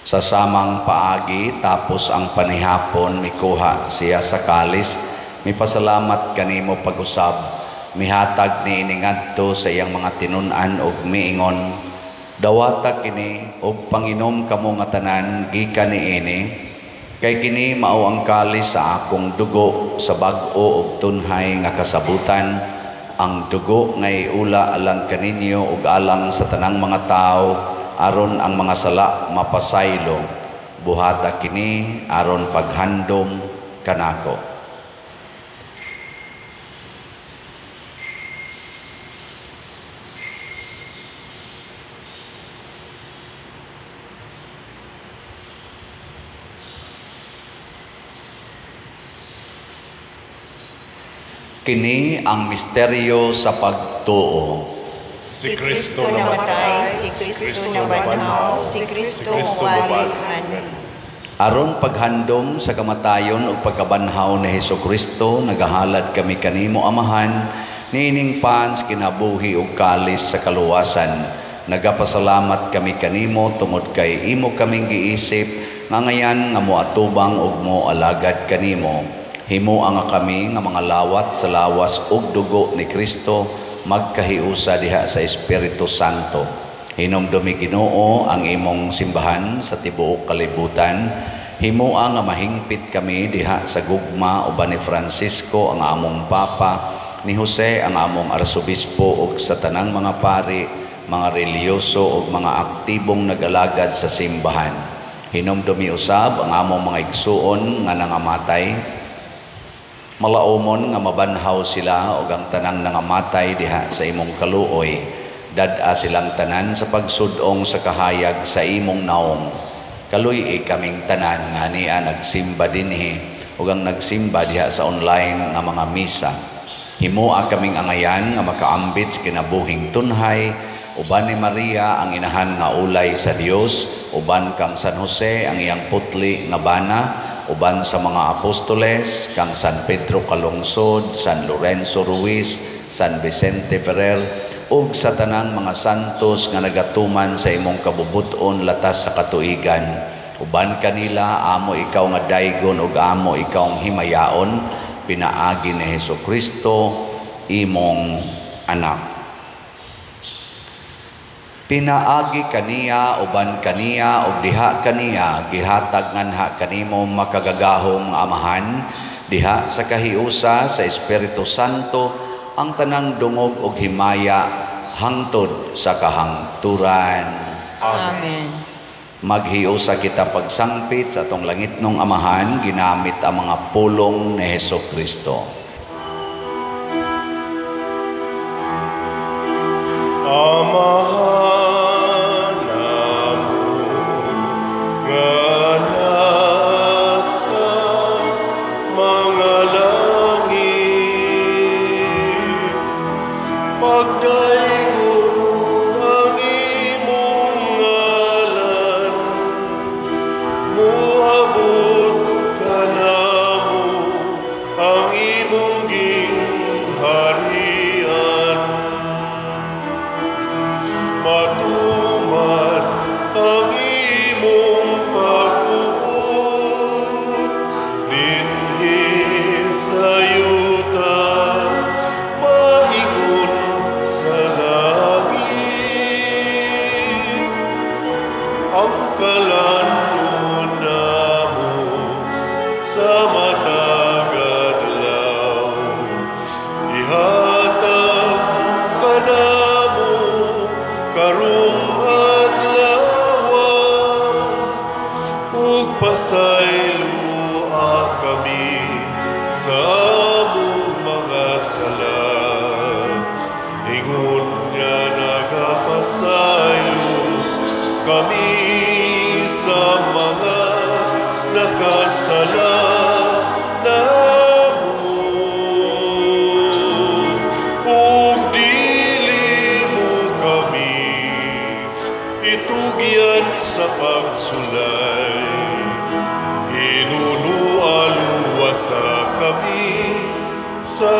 Sa samang paagi, tapos ang panihapon, mikuha siya sa kalis, mipasalamat kanimo pag-usab, mihatag niini ngadto sa iyang mga tinun-an ug miingon, dawata kini ug panginom kamo nga tanan gikan niini, kay kini mao ang kalis sa akong dugo sa bag-o ug tunhay nga kasabutan, ang dugo nga iula alang kaninyo ug alang sa tanang mga tawo aron ang mga sala mapasaylo. Buhata kini aron paghandom kanako. Kini ang misteryo sa pagtuo. Si Kristo namatay, si Kristo nabanhaw, si Kristo mubalik nganhi. Aron paghandom sa kamatayon ug pagkabanhaw ni Hesukristo, nagahalad kami kanimo, Amahan, niining pans kinabuhi ug kalis sa kaluwasan. Nagapasalamat kami kanimo tungod kay imo kaming giisip nga ngayan nga moatubang ug moalagad kanimo. Himoa nga kami nga mga lawat sa lawas ug dugo ni Kristo magkahiusa diha sa Espiritu Santo. Hinumdumi, Ginoo, ang imong simbahan sa tibuok kalibutan. Himoa nga mahingpit kami diha sa gugma uban ni Francisco ang among Papa, ni Jose ang among Arsobispo ug sa tanang mga pari, mga relihiyoso ug mga aktibong nagalagad sa simbahan. Hinumdumi usab ang among mga igsuon nga nangamatay. Malaumon nga mabanhaw sila ug ang tanang nangamatay diha sa imong kaluoy. Dad-a silang tanan sa pagsudong sa kahayag sa imong naong. Kaluy-i kaming tanan nga ania nagsimba dinhi ug ang nagsimba diha sa online nga mga misa. Himoa kaming angayan nga makaambit sa kinabuhing tunhay uban ni Maria ang inahan nga ulay sa Dios, uban kang San Jose ang iyang putli nga bana, uban sa mga apostoles, kang San Pedro Calungsod, San Lorenzo Ruiz, San Vicente Ferrer, ug sa tanang mga santos nga nagatuman sa imong kabubut-on latas sa katuigan. Uban kanila amo ikaw nga daygon ug amo ikaw himayaon, pinaagi ni Hesukristo imong anak. Pinaagi kaniya, uban kaniya, ug diha kaniya, gihatag nganha kanimo makagagahom nga Amahan, diha sa kahiusa sa Espiritu Santo, ang tanang dungog ug himaya hangtod sa kahangturan. Amen. Maghiusa kita pagsangpit sa atong langitnong Amahan, ginamit ang mga pulong ni Hesukristo. Amahan namo nga nasa mga langit, pagdaygon ang imong ngalan, moabot kanamo ang imong gingharian. Matuman ang imong pagbuot dinhi sa yuta, maingon sa langit. Ang kalanon namo sa matag adlaw, ihatag kanamo karong adlaw, ug pasayloa kami sa among mga sala, ingon nga nagapasaylo kami sa mga nakasala namo. Ug dili mo kami itugyan sa pagsulay, hinunualuwasa kami sa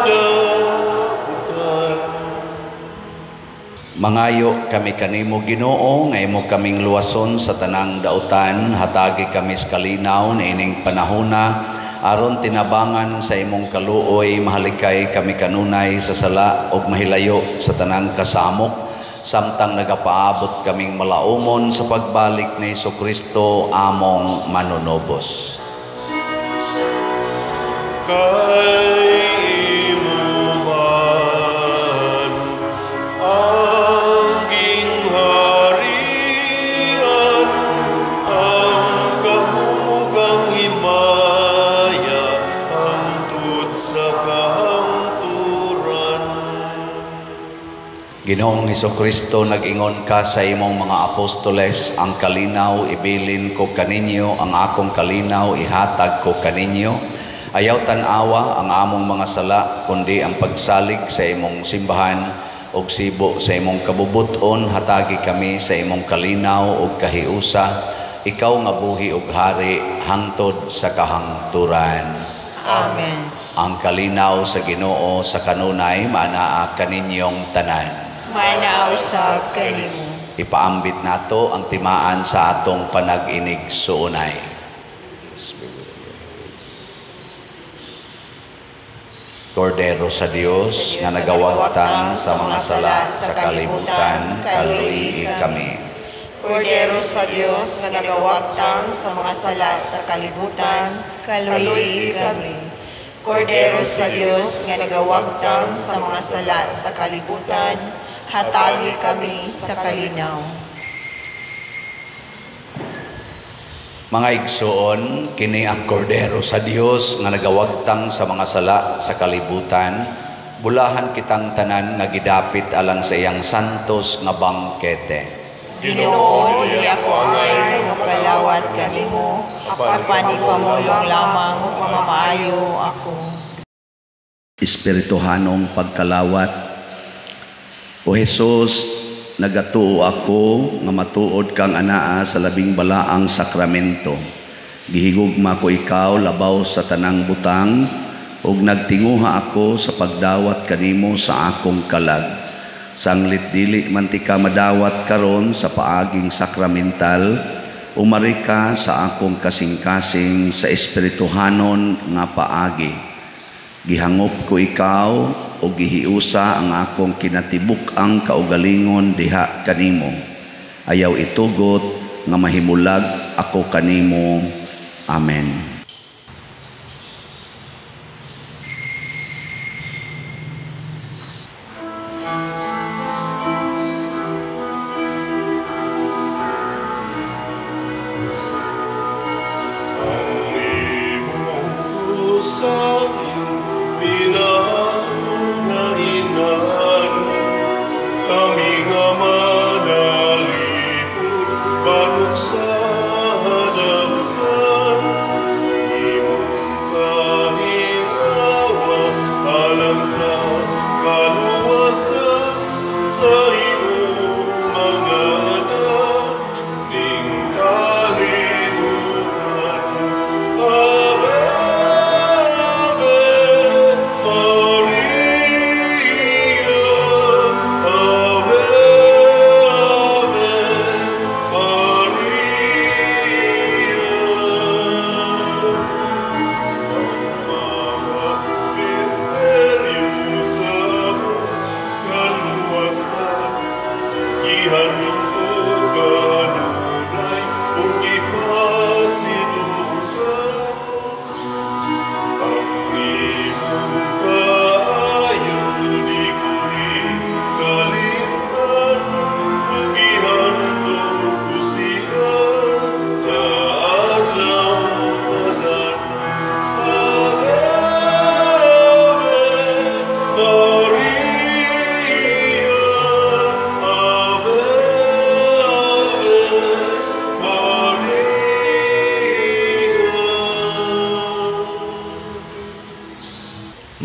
dautan. Mangayo kami kanimo, Ginoo, nga imo kaming luwason sa tanang dautan, hatagi kami sa kalinaw niining panahona, aron tinabangan sa imong kaluoy, mahalikay kami kanunay sa sala ug mahilayo sa tanang kasamok, samtang nagapaabot kaming malaumon sa pagbalik ni Hesukristo among manunubos. Kay imo man ang gingharian, ang kahumugang himaya, hangtod sa kahangturan. Ginoong Hesukristo, nag-ingon ka sa imong mga apostoles, ang kalinaw ibilin ko kaninyo, ang akong kalinaw ihatag ko kaninyo. Ayaw tan-awa ang among mga sala, kundi ang pagsalig sa imong simbahan ug sibo sa imong kabubuton. Hatagi kami sa imong kalinaw ug kahiusa, ikaw nga buhi ug hari hangtod sa kahangturan. Amen. Ang kalinaw sa Ginoo sa kanunay maanaa kaninyong tanan. Maanaa usab kanimo. Ipaambit nato ang timaan sa atong panag-inig suunay. Kordero sa Dios nga nagawagtang sa mga sala sa kalibutan, kaluyi kami. Kordero sa Dios nga nagawagtang sa mga sala sa kalibutan, kaluyi kami. Kordero sa Dios nga nagawagtang sa mga sala sa kalibutan, hatagi kami sa kalinaw. Mga igsoon, kini ang Kordero sa Dios nga nagawagtang sa mga sala sa kalibutan. Bulahan kitang tanan nga gidapit alang sa iyang santos nga bangkete. Ginoo, dili ako angay nga makalawat kanimo, apan ipamulong lamang ug mamaayo ako. Espirituhanong pagkalawat. O Jesus, nagatuo ako nga matuod kang anaa sa labing balaang sakramento. Gihigugma ko ikaw labaw sa tanang butang, ug nagtinguha ako sa pagdawat kanimo sa akong kalag. Sanglit dili man ti ka madawat karon sa paaging sakramental, umari ka sa akong kasing-kasing sa espirituhanon nga paagi. Gihangop ko ikaw o gihiusa ang akong kinatibuk-ang kaugalingon diha kanimo. Ayaw itugot nga mahimulag ako kanimo. Amen.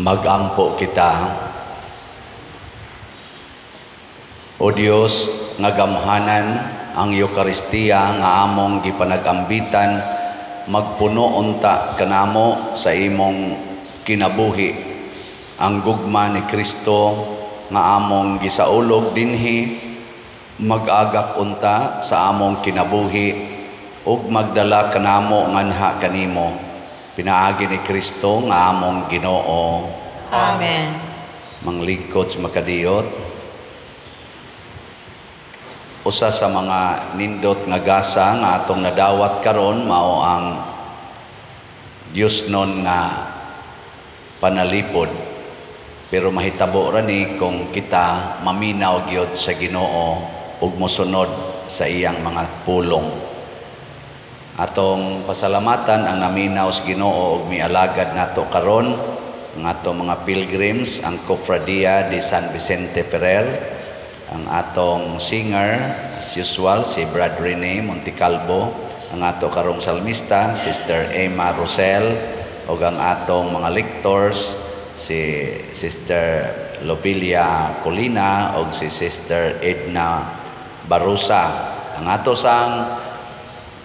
Magampo kita. O Dios, nga gamhanan ang Eukaristiya nga among gipanagambitan, magpuno unta kanamo sa imong kinabuhi. Ang gugma ni Kristo nga among gisaulog dinhi, mag-agak unta sa among kinabuhi ug magdala kanamo nganha kanimo. Pinaagi ni Kristo nga among Ginoo. Amen. Manglingkod sa makadiyot. Usa sa mga nindot nga gasa nga atong nadawat karon mao ang Dios non nga panalipod. Pero mahitabo ra ni kung kita maminaw gyud sa Ginoo ug mosunod sa iyang mga pulong. Atong pasalamatan ang naminaw sa Ginoo ug mialagad nato karon ang atong mga pilgrims, ang Cofradia de San Vicente Ferrer, ang atong singer as usual si Brad Rene Montecalvo, ang ato karong salmista Sister Emma Rosel ug ang atong mga lectors si Sister Lobelia Colina ug si Sister Edna Barusa. Ang ato sang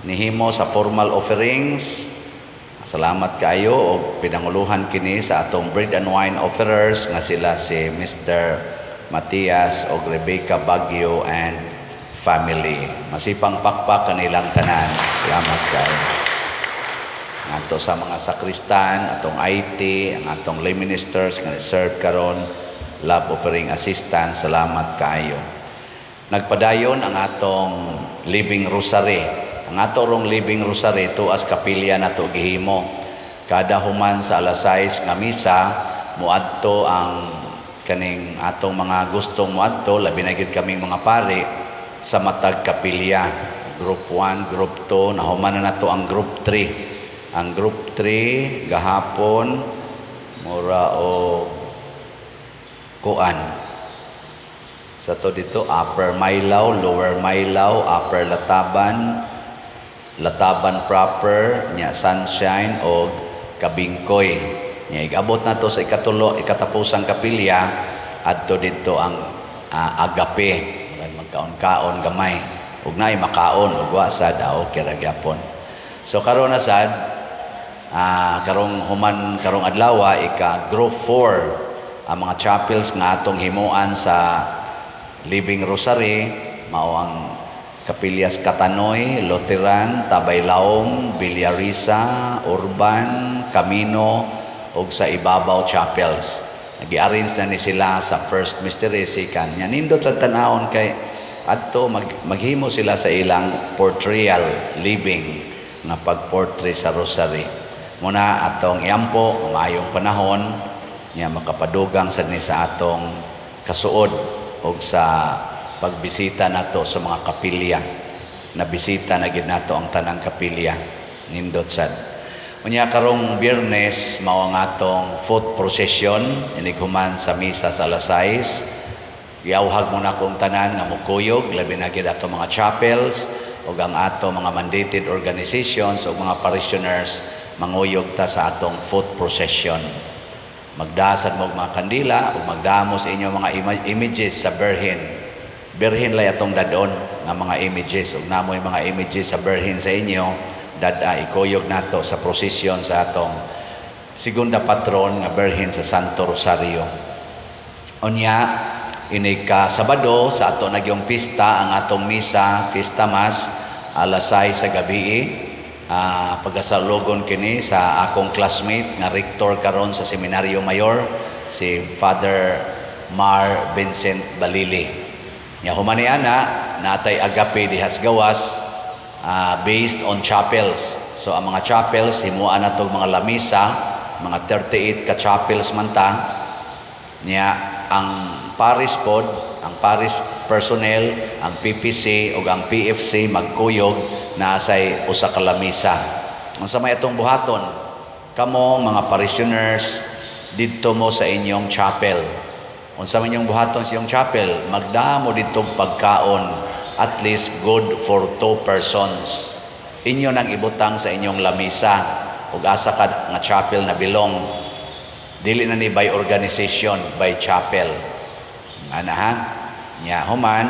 nihimo sa formal offerings, salamat kaayo og pinanguluhan kini sa atong bread and wine offerers nga sila si Mr. Matias og Rebecca Baguio and family. Masipang pakpak kanilang tanan. Salamat kaayo. Ang ato sa mga sakristan, atong IT, ang atong lay ministers nga serve karon, love offering assistant, salamat kaayo. Nagpadayon ang atong Living Rosary. Ang ato rong Living Rosary tuas kapilya nato gihimo. Kada human sa alas 6 nga misa, muadto ang kaning atong mga gustong muadto, labi na gid kaming mga pari sa matag kapilya. Group 1, Group 2, nahuman na nato ang Group 3. Ang Group 3 gahapon mura og kuan. Sa to dito, Upper Marilao, Lower Marilao, Upper Lataban, Lataban proper, nya Sunshine og Kabingkoy. Nya igabot na to sa ikatulo, ikatapusang kapilya, adto dito ang Agape. Magkaon-kaon gamay. Ug naay makaon ug wa sad okay ra gyapon. So karon na sad karong human karong adlaw ika Group 4 ang mga chapels nga atong himuan sa Living Rosary mao ang Kapillas Katanoy, Lutheran, Tabaylaong, Villarisa, Urban, Camino ug sa Ibabaw Chapels. Nag-arrange na ni sila sa first mystery, second. Nya nindot sa tanawon kay adto maghimo sila sa ilang portrayal living nga pag-portray sa rosary. Muna atong iampo maayong panahon nya makapadugang sad ni sa atong kasuod og sa pagbisita nato sa mga kapilya. Nabisita na gid nato ang tanang kapilya. Nindot sad. Unya karong Biyernes mao ang atong foot procession inig human sa misa sa alas 6. Giawhag mo na kong tanan nga mokuyog, labi na gid ato mga chapels ug ang ato mga mandated organizations ug mga parishioners, manguyog ta sa atong foot procession. Magdasad mo og mga kandila ug magdamo sa inyong mga images sa Birhen. Birhen lay atong dadon nga mga images ug namoy mga images sa Birhen sa inyo, dada ikuyog nato sa procession sa atong segunda patron nga Birhen sa Santo Rosario. Unya inig ka Sabado sa ato nagyong pista ang atong misa, Fiesta Mass, alas 6 sa gabi. Pagasalugon kini sa akong classmate nga rector karon sa Seminaryo Mayor, si Father Mar Vincent Balili. Nya human ni ana natay agape dihas gawas based on chapels. So ang mga chapels himuan nato mga lamisa, mga 38 ka chapels man ta. Nya ang parish pod, ang parish personnel, ang PPC ug ang PFC magkuyog na say usa ka lamisa. Unsa may atong buhaton? Kamo mga parishioners didto mo sa inyong chapel. Unsa man inyong buhaton sa inyong chapel? Magdamo didto pagkaon, at least good for 2 persons. Inyo nang ibutang sa inyong lamisa ug asa ka nga chapel na bilong. Dili na ni by organization, by chapel. Ana ha? Nya human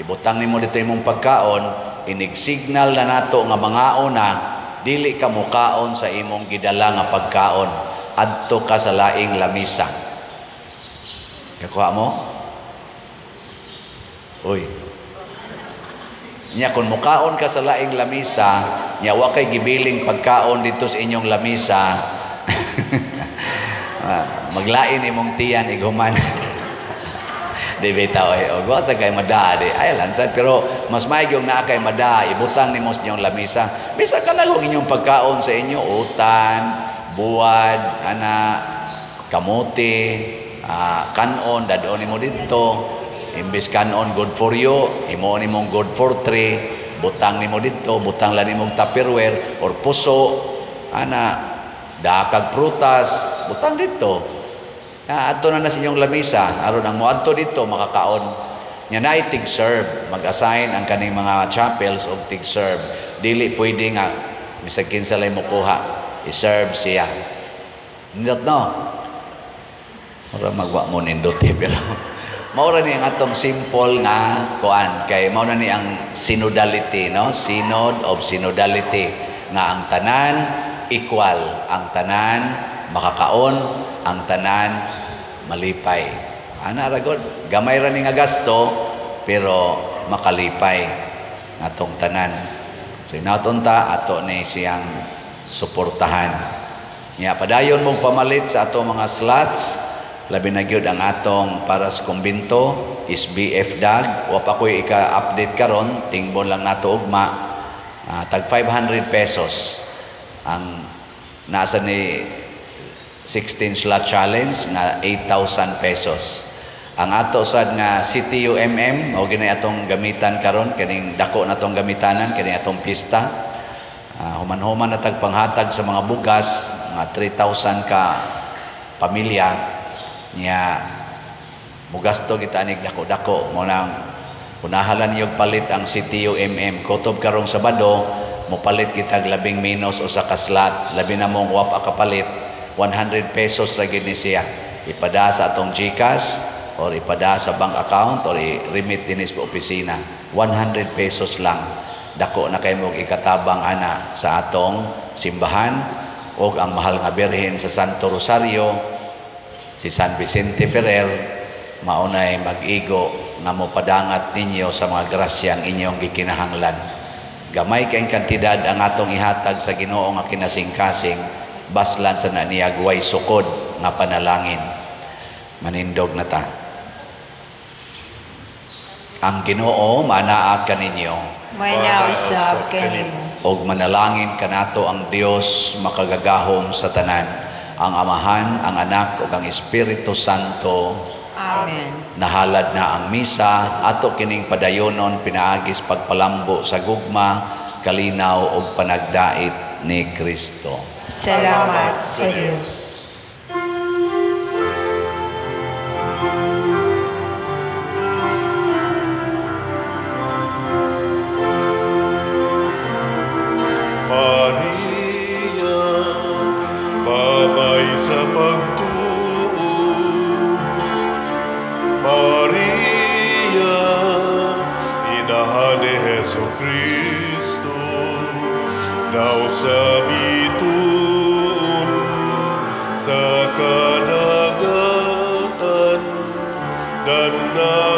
ibutang nimo dito imong pagkaon, inig-signal na nato nga mangaon na, dili ka mukaon sa imong gidala nga pagkaon, adto ka sa laing lamisa. Kakuha mo? Uy. Nya kung mukaon ka sa laing lamisa, nya wa kay gibiling pagkaon dito sa inyong lamisa, maglain imong tiyan ighuman. Di bitaw ay og wa sa kay mada di ay lang sad, pero mas maayo naa kay mada ibutang nimo sa inyong lamisa. Bisa ka lang inyong pagkaon sa inyo, utan, buwad, ana, kamote, kanon dadon nimo didto. Imbes kanon good for you, imo nimong good for 3, butang nimo didto, butang lang nimong tupperware or puso, ana, dakag prutas, butang didto. Adto na na sa inyong lamisa, aron ang moadto didto makakaon. Nya naay tig-serve, mag-assign ang kaning mga chapels og tig-serve. Dili pwede nga bisag kinsa lay mokuha, i-serve siya. Nindot no? Mura magwa mo nindot eh, pero maura ni ang atong simple nga kuan kay mao na ni ang synodality, no? Synod of synodality nga ang tanan equal, ang tanan makakaon, ang tanan malipay. Ana ra god, gamay ra ni nga gasto pero makalipay atong tanan. So inaton ta ato ni siyang suportahan. Nya padayon mong pamalit sa atong mga slots. Labi na gyud ang atong para sa kumbinto is BF DAG. Wa pa ko'y ika-update karon, tingbon lang nato ugma. Tag 500 pesos ang nasa ni 16 slot challenge nga 8,000 pesos. Ang ato sad nga CTUMM o gini atong gamitan karon kining dako na tong gamitanan kini atong pista. Human-human na tag panghatag sa mga bugas, mga 3,000 ka pamilya. Nya mugasto kita anig dako-dako mo nang unahalan niyog palit ang CTUMM kutob karong Sabado mopalit kita labing menos usa ka slot, labi na mong wa pa kapalit 100 pesos ra gid ni siya ipada sa atong GCash or ipada sa bank account or i-remit dinhi sa opisina. 100 pesos lang, dako na kay mog ikatabang ana sa atong simbahan og ang mahal nga Birhen sa Santo Rosario si San Vicente Ferrer maunay mag-igo nga mopadangat ninyo sa mga grasyang inyong gikinahanglan. Gamay kay kantidad ang atong ihatag sa Ginoo nga kinasingkasing baslan sa na niya way sukod nga panalangin. Manindog na ta. Ang Ginoo manaa kaninyo. Manausab kanimo. Og manalangin kanato ang Dios makagagahom sa tanan, ang Amahan, ang Anak ug ang Espiritu Santo. Amen. Nahalad na ang misa, ato kining padayonon pinaagis pagpalambo sa gugma, kalinaw ug panagdait ni Kristo. Salamat sa Dios. Maria, babay sa pagtuo. Maria, inahan ni Hesus Kristo, daw sa bituon sa kadagatan, dan na